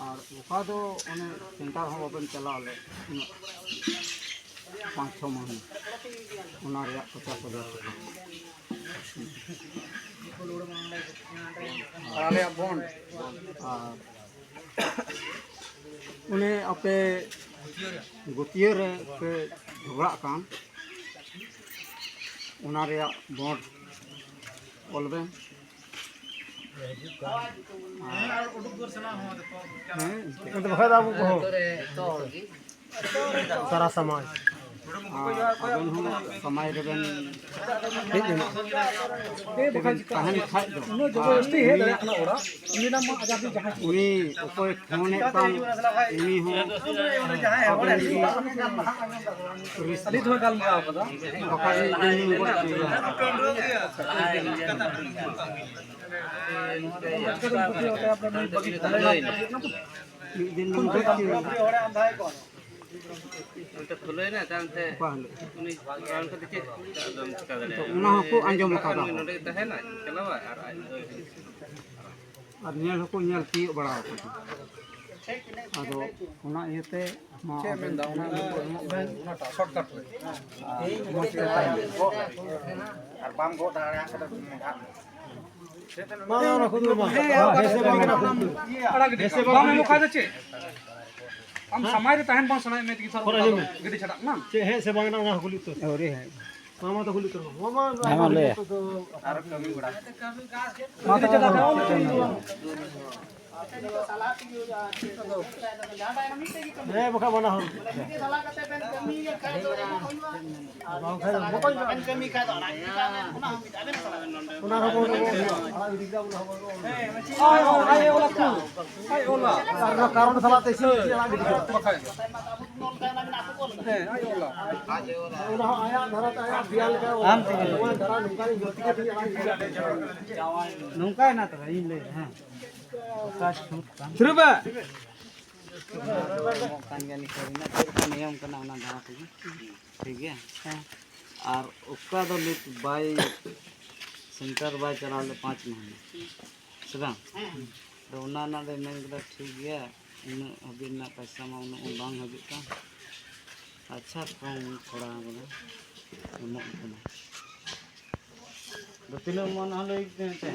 ᱟᱨ ᱚᱠᱟ ᱫᱚ ᱚᱱᱮ ᱥᱮᱱᱴᱟᱨ ᱦᱚᱸ ᱵᱟᱵᱮᱱ ᱪᱟᱞᱟᱣ ᱞᱮᱫ, ᱩᱱᱟᱹᱜ ᱯᱟᱸᱪ ᱪᱷᱚ ᱢᱟᱹᱦᱱᱟᱹ, ᱚᱱᱟ ᱨᱮᱭᱟᱜ ᱯᱚᱪᱟᱥ ᱦᱟᱡᱟᱨ ᱴᱟᱠᱟ᱾ ᱟᱨ ᱟᱞᱮᱭᱟᱜ ᱵᱚᱱᱰ᱾ ᱟᱨ ᱩᱱᱤ ᱟᱯᱮ ᱜᱩᱛᱤᱭᱟᱹ ᱨᱮ ᱯᱮ ᱡᱷᱚᱜᱽᱲᱟᱜ ᱠᱟᱱ, ᱚᱱᱟ ᱨᱮᱭᱟᱜ ᱵᱚᱱᱰ ᱚᱞ ᱵᱮᱱ᱾ ᱦᱮᱸ, ᱮᱱᱛᱮ ᱵᱟᱠᱷᱟᱡ ᱫᱚ ᱟᱵᱚ ᱠᱚᱦᱚᱸ ᱥᱟᱨᱟ ᱥᱚᱢᱟᱡᱽ᱾ ᱟᱨ ᱟᱵᱮᱱ ᱦᱚᱸ ᱥᱚᱢᱟᱡᱽ ᱨᱮᱵᱮᱱ ᱦᱮᱡ ᱮᱱᱟ᱾ ᱛᱮᱵᱮᱱ ᱛᱟᱦᱮᱱ ᱠᱷᱟᱡ ᱫᱚ᱾ ᱩᱱᱟᱹᱜ ᱡᱚᱵᱚᱨᱫᱚᱥᱛᱤ ᱦᱮᱡ ᱫᱟᱲᱮᱭᱟᱜ ᱠᱟᱱᱟ ᱚᱲᱟᱜ, ᱩᱱᱤ ᱨᱮᱱᱟᱜ ᱢᱟ ᱟᱡᱟᱫᱤ ᱡᱟᱦᱟᱸ ᱩᱱᱤ ᱚᱠᱚᱭ ᱯᱷᱳᱱᱮᱫ ᱠᱟᱱ, ᱩᱱᱤ ᱦᱚᱸ ᱟᱵᱮᱱ ᱜᱮ ᱟᱹᱰᱤ ᱫᱷᱟᱣ ᱜᱟᱞᱢᱟᱨᱟᱣ ᱠᱟᱫᱟ᱾ ᱵᱟᱠᱷᱟᱡ ᱤᱧ ᱜᱚᱡ ᱦᱚᱪᱚᱭᱟ᱾ ᱢᱤᱫ ᱫᱤᱱ ᱵᱚᱱ ᱜᱚᱡ ᱦᱚᱪᱚᱭᱟ᱾ ᱚᱱᱛᱮ ᱠᱷᱩᱞᱟᱹᱭᱱᱟ, ᱛᱟᱭᱚᱢ ᱛᱮ ᱚᱠᱟ ᱦᱤᱞᱳᱜ? ᱩᱱᱤ ᱵᱟᱝ ᱠᱟᱛᱮ ᱪᱮᱫ ᱟᱫᱚᱢ ᱪᱤᱠᱟ ᱫᱟᱲᱮᱭᱟᱜᱼᱟ? ᱚᱱᱟ ᱦᱚᱸᱠᱚ ᱟᱸᱡᱚᱢ ᱟᱠᱟᱫᱟ᱾ ᱱᱚᱰᱮ ᱜᱮ ᱛᱟᱦᱮᱱᱟᱭ, ᱪᱟᱞᱟᱣᱟᱭ ᱟᱨ ᱟᱡ ᱫᱚᱭ ᱦᱤᱡᱩᱜᱼᱟ᱾ ᱟᱨ ᱧᱮᱞ ᱦᱚᱸᱠᱚ ᱧᱮᱞ ᱛᱤᱭᱳᱜ ᱵᱟᱲᱟ ᱟᱠᱟᱫᱟ᱾ ᱟᱫᱚ ᱚᱱᱟ ᱤᱭᱟᱹᱛᱮ ᱢᱟ ᱪᱮᱫ ᱟᱵᱮᱱ ᱢᱮᱱᱫᱟ? ᱚᱱᱟ ᱱᱚᱢᱵᱚᱨ ᱮᱢᱚᱜ ᱵᱮᱱ, ᱚᱱᱟᱴᱟᱜ ᱥᱚᱨᱴᱠᱟᱴ ᱨᱮ᱾ ᱟᱨ ᱢᱚᱡᱽ ᱛᱮ ᱛᱟᱦᱮᱱ ᱵᱮᱱ᱾ ᱟᱨ ᱵᱟᱢ ᱜᱚᱜ ᱫᱟᱲᱮᱭᱟᱜ ᱠᱷᱟᱱ ᱫᱚ ᱢᱮᱱᱟᱜ ᱢᱮ᱾ ᱢᱟ, ᱢᱟ, ᱚᱱᱟ ᱠᱚᱫᱚ ᱢᱟ᱾ ᱦᱮᱸ, ᱦᱮᱸ, ᱥᱮ ᱵᱟᱝ ᱠᱟᱱᱟ᱾ ᱟᱲᱟᱜ ᱜᱤᱰᱤ ᱠᱟᱜ᱾ ᱵᱟᱢ ᱮᱢᱚᱜ ᱠᱷᱟᱡ ᱫᱚ ᱪᱮᱫ? ᱟᱢ ᱥᱟᱢᱟᱭ ᱨᱮ ᱛᱟᱦᱮᱱ ᱵᱟᱝ ᱥᱟᱱᱟᱭᱮᱫ ᱢᱮᱭᱟ ᱛᱮᱜᱮ ᱛᱷᱚᱨ ᱦᱚᱲ ᱟᱸᱡᱚᱢ ᱢᱮ᱾ ᱜᱤᱰᱤ ᱪᱷᱟᱰᱟᱜ ᱠᱟᱱᱟ᱾ ᱪᱮᱫ ᱦᱮᱡ ᱥᱮ ᱵᱟᱝ ᱠᱟᱱᱟ, ᱚᱱᱟ ᱦᱚᱸ ᱠᱩᱞᱤ ᱩᱛᱟᱹᱨ᱾ ᱟᱹᱣᱨᱤ ᱦᱮᱡ᱾ ᱢᱟ, ᱢᱟ, ᱛᱚ ᱠᱩᱞᱤ ᱩᱛᱟᱹᱨ ᱢᱟ᱾ ᱢᱟ, ᱢᱟ, ᱟᱨ ᱠᱟᱹᱢᱤ ᱵᱟᱲᱟ᱾ ᱢᱟ, ᱛᱚ ᱠᱟᱹᱢᱤ ᱵᱟᱲᱟ᱾ ᱦᱮᱸ, ᱵᱟᱠᱷᱟᱡ ᱵᱟᱱᱟ ᱦᱚᱲ᱾ ᱵᱟᱝᱠᱷᱟᱱ ᱵᱟᱠᱚ ᱧᱟᱢᱟ᱾ ᱚᱱᱟ ᱦᱚᱸ ᱵᱚᱱ ᱟᱲᱟᱜ ᱜᱤᱰᱤ ᱠᱮᱫᱟ, ᱚᱱᱟ ᱦᱚᱸ ᱵᱚᱱ ᱟᱭ ᱚᱞᱟ ᱠᱚ᱾ ᱟᱭ ᱚᱞᱟ᱾ ᱟᱨ ᱚᱱᱟ ᱠᱟᱨᱚᱱ ᱥᱟᱞᱟᱜ ᱛᱮ ᱤᱥᱤᱱ ᱤᱥᱤᱱ ᱟᱲᱟᱜ ᱜᱤᱰᱤ ᱠᱮᱫᱟ᱾ ᱵᱟᱠᱷᱟᱡ᱾ ᱦᱮᱸ, ᱟᱭ ᱚᱞᱟ᱾ ᱚᱱᱟ ᱦᱚᱸ ᱟᱭᱟᱜ ᱫᱷᱟᱨᱟ ᱛᱮ ᱟᱭᱟᱜ ᱫᱮᱭᱟ ᱞᱮᱠᱟ ᱚᱞ ᱟᱢ ᱛᱮᱜᱮ᱾ ᱱᱚᱣᱟ ᱫᱷᱟᱨᱟ ᱱᱚᱝᱠᱟ ᱜᱤᱧ ᱜᱟᱹᱞᱛᱤ ᱠᱮᱫᱟ, ᱟᱲᱟᱜ ᱜᱤᱰᱤ ᱠᱮᱫᱟ᱾ ᱱᱚᱝᱠᱟᱭᱮᱱᱟ ᱛᱚᱵᱮ, ᱤᱧ ᱞᱟᱹᱭ ᱫᱟ, ᱦᱮᱸ᱾ ᱚᱠᱟ ᱪᱷᱩᱴ ᱠᱟᱱ᱾ ᱮᱢᱚᱜ ᱠᱟᱱ ᱜᱮᱭᱟ, ᱱᱤᱛᱚᱜ ᱨᱮᱱᱟᱜ ᱪᱮᱫ ᱞᱮᱠᱟ ᱱᱤᱭᱚᱢ ᱠᱟᱱᱟ, ᱚᱱᱟ ᱫᱷᱟᱨᱟ ᱛᱮᱜᱮ᱾ ᱴᱷᱤᱠ ᱜᱮᱭᱟ? ᱦᱮᱸ᱾ ᱟᱨ ᱚᱠᱟ ᱫᱚ ᱱᱤᱛ ᱵᱟᱭ, ᱥᱮᱱᱴᱟᱨ ᱵᱟᱭ ᱪᱟᱞᱟᱣ ᱞᱮᱫ ᱯᱟᱸᱪ ᱢᱟᱹᱦᱱᱟᱹ, ᱥᱮ ᱵᱟᱝ? ᱦᱮᱸ᱾ ᱟᱫᱚ ᱚᱱᱟ ᱨᱮᱱᱟᱜ ᱫᱚᱭ ᱢᱮᱱ ᱠᱮᱫᱟ, ᱴᱷᱤᱠ ᱜᱮᱭᱟ, ᱩᱱᱟᱹᱜ ᱦᱟᱹᱵᱤᱡ ᱨᱮᱱᱟᱜ ᱯᱚᱭᱥᱟ ᱢᱟ ᱩᱱᱟᱹᱜ ᱢᱟ ᱵᱟᱝ ᱦᱤᱡᱩᱜ ᱠᱟᱱ, ᱟᱪᱪᱷᱟ, ᱠᱚᱢ ᱛᱷᱚᱲᱟ ᱵᱚᱞᱮ ᱮᱢᱚᱜ ᱠᱟᱱᱟ᱾ ᱟᱫᱚ ᱛᱤᱱᱟᱹᱜ ᱮᱢᱚᱜᱼᱟ, ᱚᱱᱟ ᱦᱚᱸ ᱞᱟᱹᱭ ᱢᱮ ᱮᱱᱛᱮ᱾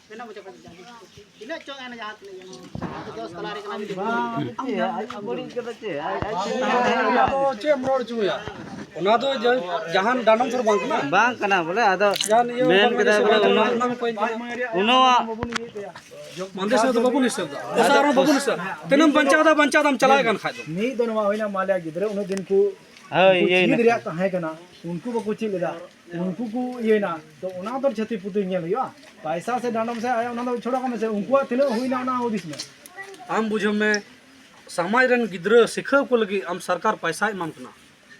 ᱛᱤᱱᱟᱹᱜ ᱪᱚᱝ ᱮᱱᱟ ᱡᱟᱦᱟᱸ ᱛᱤᱱᱟᱹᱜ ᱜᱮ᱾ ᱫᱚᱥ ᱛᱟᱞᱟ ᱨᱮ ᱠᱟᱱᱟ᱾ ᱵᱟᱝ, ᱪᱮᱫ? ᱟᱡ ᱵᱟᱹᱲᱤᱡ ᱠᱟᱫᱟ ᱪᱮᱫ? ᱟᱡ, ᱟᱡ ᱪᱮᱫ? ᱚᱱᱟ ᱫᱚ ᱪᱮᱫ ᱮᱢ ᱨᱚᱲ ᱦᱚᱪᱚᱭᱟ? ᱚᱱᱟ ᱫᱚ ᱡᱟ-, ᱡᱟᱦᱟᱱ ᱰᱟᱸᱰᱚᱢ ᱛᱷᱚᱨ ᱵᱟᱝ ᱠᱟᱱᱟ᱾ ᱵᱟᱝ ᱠᱟᱱᱟ ᱵᱚᱞᱮ, ᱟᱫᱚ ᱡᱟᱦᱟᱱ ᱤᱭᱟᱹ ᱢᱮᱱ ᱵᱟᱝ ᱠᱮᱫᱟ ᱦᱤᱥᱟᱹᱵ ᱵᱚᱞᱮ ᱠᱟᱱᱟ, ᱩᱱᱟᱹᱜ, ᱚᱱᱟ ᱠᱚ ᱩᱱᱟᱹᱜ ᱢᱟᱱᱫᱮᱥ ᱨᱮᱫᱚ ᱵᱟᱵᱚᱱ ᱦᱤᱥᱟᱹᱵ ᱫᱟ᱾ ᱚᱥᱟᱨ ᱦᱚᱸ ᱵᱟᱵᱚᱱ ᱦᱤᱥᱟᱹᱵ᱾ ᱛᱤᱱᱟᱹᱜ ᱮᱢ ᱵᱟᱧᱪᱟᱣ ᱫᱟ, ᱵᱟᱧᱪᱟᱣ ᱫᱟᱢ ᱪᱟᱞᱟᱣ ᱠᱟᱱ ᱠᱷᱟᱡ ᱫᱚ᱾ ᱢᱤᱫ ᱫᱚ ᱱᱚᱣᱟ ᱦᱩᱭᱱᱟ, ᱢᱟᱞᱮ ᱜᱤᱫᱽᱨᱟᱹ ᱩᱱᱟᱹᱜ ᱫᱤᱱ ᱠᱚ ᱦᱳᱭ, ᱩᱱᱠᱩ ᱤᱭᱟᱹᱭ ᱪᱮᱫ ᱱᱟᱠᱚ᱾ ᱨᱮᱭᱟᱜ ᱛᱟᱦᱮᱸ ᱠᱟᱱᱟ, ᱩᱱᱠᱩ ᱵᱟᱠᱚ ᱪᱮᱫ ᱞᱮᱫᱟ, ᱩᱱᱠᱩ ᱠᱚ ᱤᱭᱟᱹᱭᱱᱟ᱾ ᱛᱚ ᱚᱱᱟ ᱫᱚ ᱪᱷᱟᱹᱛᱤᱠ ᱯᱩᱛᱤ ᱧᱮᱞ ᱦᱩᱭᱩᱜᱼᱟ᱾ ᱯᱟᱭᱥᱟ ᱥᱮ ᱰᱟᱸᱰᱚᱢ ᱥᱮ ᱟᱭᱟᱜ ᱚᱱᱟ ᱫᱚ ᱪᱷᱚᱲᱟ ᱠᱟᱜ ᱢᱮ ᱥᱮ, ᱩᱱᱠᱩᱣᱟᱜ ᱛᱤᱱᱟᱹᱜ ᱦᱩᱭᱱᱟ ᱚᱱᱟ ᱦᱩᱫᱤᱥ ᱢᱮ᱾ ᱟᱢ ᱵᱩᱡᱷᱟᱹᱣ ᱢᱮ, ᱥᱚᱢᱟᱡᱽ ᱨᱮᱱ ᱜᱤᱫᱽᱨᱟᱹ ᱥᱤᱠᱷᱟᱹᱣ ᱠᱚ ᱞᱟᱹᱜᱤᱫ ᱟᱢ ᱥᱚᱨᱠᱟᱨ ᱯᱟᱭᱥᱟᱭ ᱮᱢᱟᱢ ᱠᱟᱱᱟ,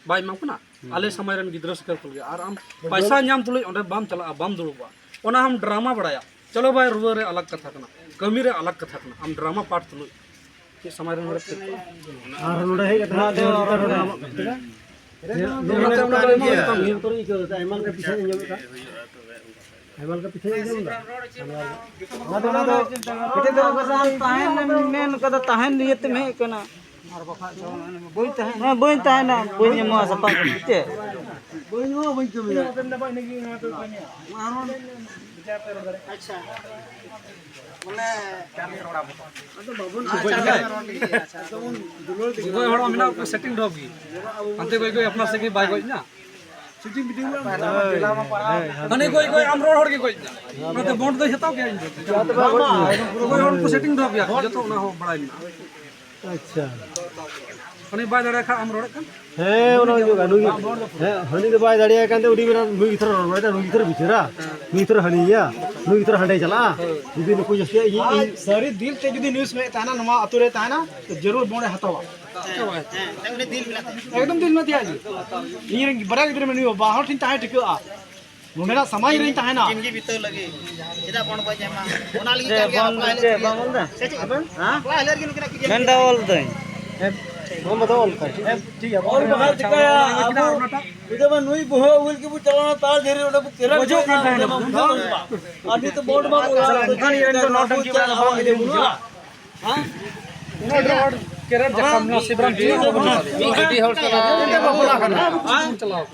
ᱵᱟᱭ ᱮᱢᱟᱢ ᱠᱟᱱᱟ? ᱦᱩᱸ᱾ ᱟᱞᱮ ᱥᱚᱢᱟᱡᱽ ᱨᱮᱱ ᱜᱤᱫᱽᱨᱟᱹ ᱥᱤᱠᱷᱟᱹᱣ ᱠᱚ ᱞᱟᱹᱜᱤᱫ, ᱟᱨ ᱟᱢ ᱯᱟᱭᱥᱟ ᱧᱟᱢ ᱛᱩᱞᱩᱡ ᱚᱸᱰᱮ ᱵᱟᱢ ᱪᱟᱞᱟᱜᱼᱟ, ᱵᱟᱢ ᱫᱩᱲᱩᱵᱼᱟ, ᱚᱱᱟ ᱦᱚᱸᱢ ᱰᱨᱟᱢᱟ ᱵᱟᱲᱟᱭᱟ᱾ ᱪᱚᱞᱚ ᱵᱷᱟᱭ, ᱨᱩᱣᱟᱹ ᱨᱮ ᱟᱞᱟᱜᱽ ᱠᱟᱛᱷᱟ ᱠᱟᱱᱟ, ᱠᱟᱹᱢᱤ ᱨᱮ ᱟᱞᱟᱜᱽ ᱠᱟᱛᱷᱟ ᱠᱟᱱᱟ, ᱟᱢ ᱰᱨᱟᱢᱟ ᱯᱟᱨᱴ ᱛᱩᱞᱩᱡ ᱪᱮᱫ ᱥᱚᱢᱟᱡᱽ ᱨᱮ ᱱᱚᱰᱮ ᱟᱨ ᱱᱚᱰᱮ ᱦᱮᱡ ᱠᱟᱛᱮ ᱦᱟᱸᱜ ᱫᱚ ᱱᱚᱰᱮ ᱫᱚ ᱟᱢᱟᱜ ᱠᱟᱱ ᱜᱮᱭᱟ᱾ ᱱᱤᱭᱟᱹ ᱠᱚᱨᱮ ᱤᱧ ᱠᱚᱨᱮ ᱤᱧ ᱠᱚᱨᱮ ᱤᱧ ᱠᱚᱨᱮ ᱟᱭᱢᱟ ᱞᱮᱠᱟ ᱯᱤᱪᱷᱟᱹ ᱤᱧ ᱧᱟᱢ ᱮᱫᱟ᱾ ᱟᱭᱢᱟ ᱞᱮᱠᱟ ᱯᱤᱪᱷᱟᱹ ᱤᱧ ᱧᱟᱢ ᱮᱫᱟ᱾ ᱚᱱᱟ ᱫᱚ, ᱚᱱᱟ ᱫᱚ ᱢᱤᱫᱴᱮᱱ ᱫᱚ ᱟᱵᱚ ᱥᱟᱱ ᱛᱟᱦᱮᱱ ᱮᱢ ᱢᱮᱱ ᱠᱟᱫᱟ, ᱛᱟᱦᱮᱱ ᱤᱭᱟᱹ ᱛᱮᱢ ᱦᱮᱡ ᱠᱟᱱᱟ᱾ ᱵᱟᱹᱧ ᱛᱟᱦᱮᱱᱟ, ᱵᱟᱹᱧ ᱧᱟᱢᱚᱜᱼᱟ ᱥᱟᱯᱟ ᱠᱟᱛᱮ ᱪᱮᱫ? ᱵᱟᱹᱧ ᱦᱚᱸ ᱵᱟᱹᱧ ᱠᱟᱹᱢᱤᱭᱟ᱾ ᱟᱪᱪᱷᱟ᱾ ᱢᱟᱱᱮ, ᱟᱫᱚ ᱵᱟᱵᱚᱱ ᱟᱪᱪᱷᱟ, ᱟᱪᱪᱷᱟ, ᱟᱪᱪᱷᱟ, ᱟᱪᱪᱷᱟ᱾ ᱟᱫᱚ ᱵᱚᱱ ᱫᱩᱞᱟᱹᱲ ᱛᱮᱜᱮ ᱜᱚᱡ ᱦᱚᱲ ᱢᱮᱱᱟᱜ ᱠᱚ setting ᱰᱷᱚᱯ ᱜᱮ᱾ ᱦᱟᱱᱛᱮ ᱜᱚᱡ ᱜᱚᱡ ᱟᱯᱱᱟᱨ ᱥᱮᱫ ᱜᱮ ᱵᱟᱭ ᱜᱚᱡ ᱮᱱᱟ᱾ Setting video ᱵᱚᱱ ᱦᱟᱹᱱᱤ ᱜᱚᱡ ᱜᱚᱡ ᱟᱢ ᱨᱚᱲ ᱦᱚᱲ ᱜᱮ ᱜᱚᱡ ᱮᱱᱟ᱾ ᱚᱱᱟᱛᱮ bond ᱫᱚ ᱦᱟᱛᱟᱣ ᱠᱮᱭᱟ ᱤᱧ ᱫᱚ᱾ ᱜᱚᱡ ᱦᱚᱲ ᱠᱚ setting ᱰᱷᱚᱯ ᱜᱮᱭᱟ ᱠᱚ, ᱡᱚᱛᱚ ᱚᱱᱟ ᱦᱚᱸ ᱵᱟᱲᱟᱭ ᱢᱮᱱᱟᱜᱼᱟ᱾ ᱟᱪᱪᱷᱟ᱾ ᱩᱱᱤ ᱵᱟᱭ ᱫᱟᱲᱮᱭᱟᱜ ᱠᱷᱟᱱ ᱟᱢ ᱨᱚᱲᱮᱫ ᱠᱟᱱ? ᱦᱮᱸ, ᱚᱱᱟ ᱦᱩᱭᱩᱜ ᱠᱟᱱᱟ᱾ ᱱᱩᱭ, ᱦᱮᱸ, ᱦᱟᱹᱱᱤ ᱫᱚ ᱵᱟᱭ ᱫᱟᱲᱮᱭᱟᱜ ᱠᱟᱱ ᱛᱮ ᱩᱱᱤ ᱢᱮᱱᱟ, ᱱᱩᱭ ᱜᱤᱫᱽᱨᱟᱹ ᱨᱚᱲ ᱵᱟᱲᱟᱭ ᱫᱟ, ᱱᱩᱭ ᱜᱤᱫᱽᱨᱟᱹ ᱵᱤᱪᱟᱹᱨᱟ, ᱱᱩᱭ ᱜᱤᱫᱽᱨᱟᱹ ᱦᱟᱹᱱᱤᱭᱟ, ᱱᱩᱭ ᱜᱤᱫᱽᱨᱟᱹ ᱦᱟᱸᱰᱮ ᱪᱟᱞᱟᱜᱼᱟ᱾ ᱡᱩᱫᱤ ᱱᱩᱠᱩ ᱡᱟᱹᱥᱛᱤ ᱤᱧ, ᱟᱡ ᱤᱧ ᱥᱟᱹᱨᱤ ᱫᱤᱞ ᱛᱮ ᱡᱩᱫᱤ news ᱢᱮᱫ ᱛᱟᱦᱮᱱᱟ, ᱱᱚᱣᱟ ᱟᱹᱛᱩ ᱨᱮ ᱛᱟᱦᱮᱱᱟ, ᱛᱚ ᱡᱟᱹᱨᱩᱲ bond ᱮ ᱦᱟᱛᱟᱣᱟ᱾ ᱦᱮᱸ, ᱩᱱᱤ ᱫᱤᱞ ᱢᱮᱱᱟᱜ ᱛᱟᱭᱟ᱾ ᱮᱠᱫᱚᱢ ᱫᱤᱞ ᱢᱮᱱᱟᱜ ᱛᱟᱭᱟ ᱡᱮ᱾ ᱤᱧ ᱨᱮᱱ ᱵᱟᱨᱭᱟ ᱜᱤᱫᱽᱨᱟᱹ ᱢᱮᱱᱟᱜ ᱠᱚᱣᱟ, ᱵᱟᱨ ᱦᱚᱲ ᱴᱷᱮᱱ ᱛᱟᱦᱮᱸ ᱴᱷᱤᱠᱟᱹᱜᱼᱟ᱾ ᱱᱚᱰᱮᱱᱟᱜ ᱥᱚᱢᱟᱡᱽ ᱨᱮᱧ ᱛᱟᱦᱮᱱᱟ᱾ ᱡᱤᱱᱫᱜᱤ ᱵᱤᱛᱟᱹᱣ ᱞᱟᱹᱜᱤᱫ ᱪᱮᱫᱟᱜ bond ᱵᱟᱹᱧ ᱮᱢᱟ? ᱚᱱᱟ ᱞᱟᱹᱜᱤᱫ ᱪᱮᱫ ᱠᱟᱱ ᱜᱮᱭᱟ, bond ᱵᱟᱯᱞᱟ ᱦᱤᱞᱳᱜ ᱪᱮᱫ ᱠᱤᱨᱤᱧ ᱵᱟᱢ ᱚᱞ ᱫᱟ? ᱥᱮ ᱪᱮᱫ? ᱦᱮᱸ? ᱵᱟᱯᱞᱟ ᱦᱤᱞᱳᱜ ᱨᱮᱜᱮ ᱱᱩᱠᱤᱱᱟᱜ ᱠᱤᱨᱤᱧ ᱢᱮᱱᱫᱟ ᱚᱞ ᱫᱟᱹᱧ᱾ ᱦᱮᱸ, ᱴᱷᱤᱠ ᱜᱮᱭᱟ, ᱚᱞ ᱵᱟᱠᱷᱟᱡ ᱪᱤᱠᱟᱹᱭᱟ? ᱟᱵᱚ ᱱᱤᱛᱚᱜ ᱢᱟ ᱱᱩᱭ ᱵᱚᱦᱚᱜ ᱩᱞ ᱜᱮᱵᱚ ᱪᱟᱞᱟᱣᱱᱟ, ᱛᱟᱨ ᱫᱷᱤᱨᱤ ᱚᱸᱰᱮ ᱵᱚ ᱠᱮᱨᱟᱝ ᱜᱚᱡᱚᱜ ᱠᱟᱱ ᱛᱟᱦᱮᱱᱟ᱾ ᱟᱨ ᱱᱤᱛᱚᱜ bond ᱵᱟᱝ ᱚᱞᱟ᱾ ᱚᱱᱠᱟᱱ ᱤᱭᱟᱹ ᱨᱮᱱ ᱫᱚ ᱱᱚᱴᱟᱝᱠᱤ ᱵᱟᱝ ᱵᱟᱝ ᱤᱭᱟᱹ ᱵᱟᱹᱱᱩᱜᱼᱟ᱾ ᱦᱮᱸ? ᱩᱱᱟᱹᱜ ᱰᱷᱮᱨ ᱦᱚᱲ ᱠᱮᱨᱮᱴ ᱡᱟᱠᱟᱢ ᱱᱚᱣᱟ ᱥᱤᱵᱨᱟᱢ ᱴᱷᱤᱠ ᱢᱤᱫ ᱦᱚᱲ ᱪᱟᱞᱟᱣ ᱠᱟᱱᱟ᱾ ᱵᱟᱯᱞᱟ ᱠᱟᱱᱟ᱾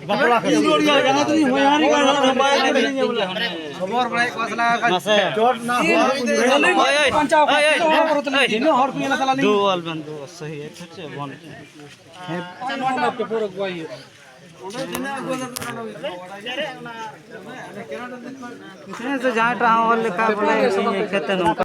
ᱵᱟᱯᱞᱟ ᱠᱟᱱᱟ᱾ ᱠᱷᱚᱵᱚᱨ ᱵᱟᱲᱟᱭ ᱠᱚ ᱥᱟᱞᱟ ᱠᱷᱟᱱ ᱢᱟᱥᱮ᱾ ᱪᱚᱴ ᱱᱟ ᱦᱚᱲ ᱠᱚ ᱧᱮᱞ ᱵᱟᱧᱪᱟᱣ ᱠᱟᱛᱮ ᱦᱚᱲ ᱠᱚ ᱛᱤᱱᱟᱹᱜ ᱦᱚᱲ ᱠᱚ ᱧᱮᱞ ᱥᱟᱞᱟ ᱞᱤᱧ᱾ ᱫᱩ ᱟᱞᱵᱮᱱ ᱫᱩ ᱥᱟᱹᱦᱤ ᱴᱷᱤᱠ ᱥᱮ ᱵᱚᱱ᱾ ᱦᱮᱸ, ᱱᱚᱣᱟ ᱯᱮᱯᱟᱨ ᱟᱹᱜᱩᱣᱟᱭ ᱦᱩᱭᱩᱜᱼᱟ᱾ ᱦᱮᱸ, ᱥᱮ ᱡᱟᱦᱟᱸᱭ ᱴᱟᱜ ᱦᱚᱸ ᱚᱞ ᱞᱮᱠᱷᱟᱱ ᱵᱚᱞᱮ ᱤᱧ ᱠᱷᱮᱛ ᱱᱚᱝᱠᱟ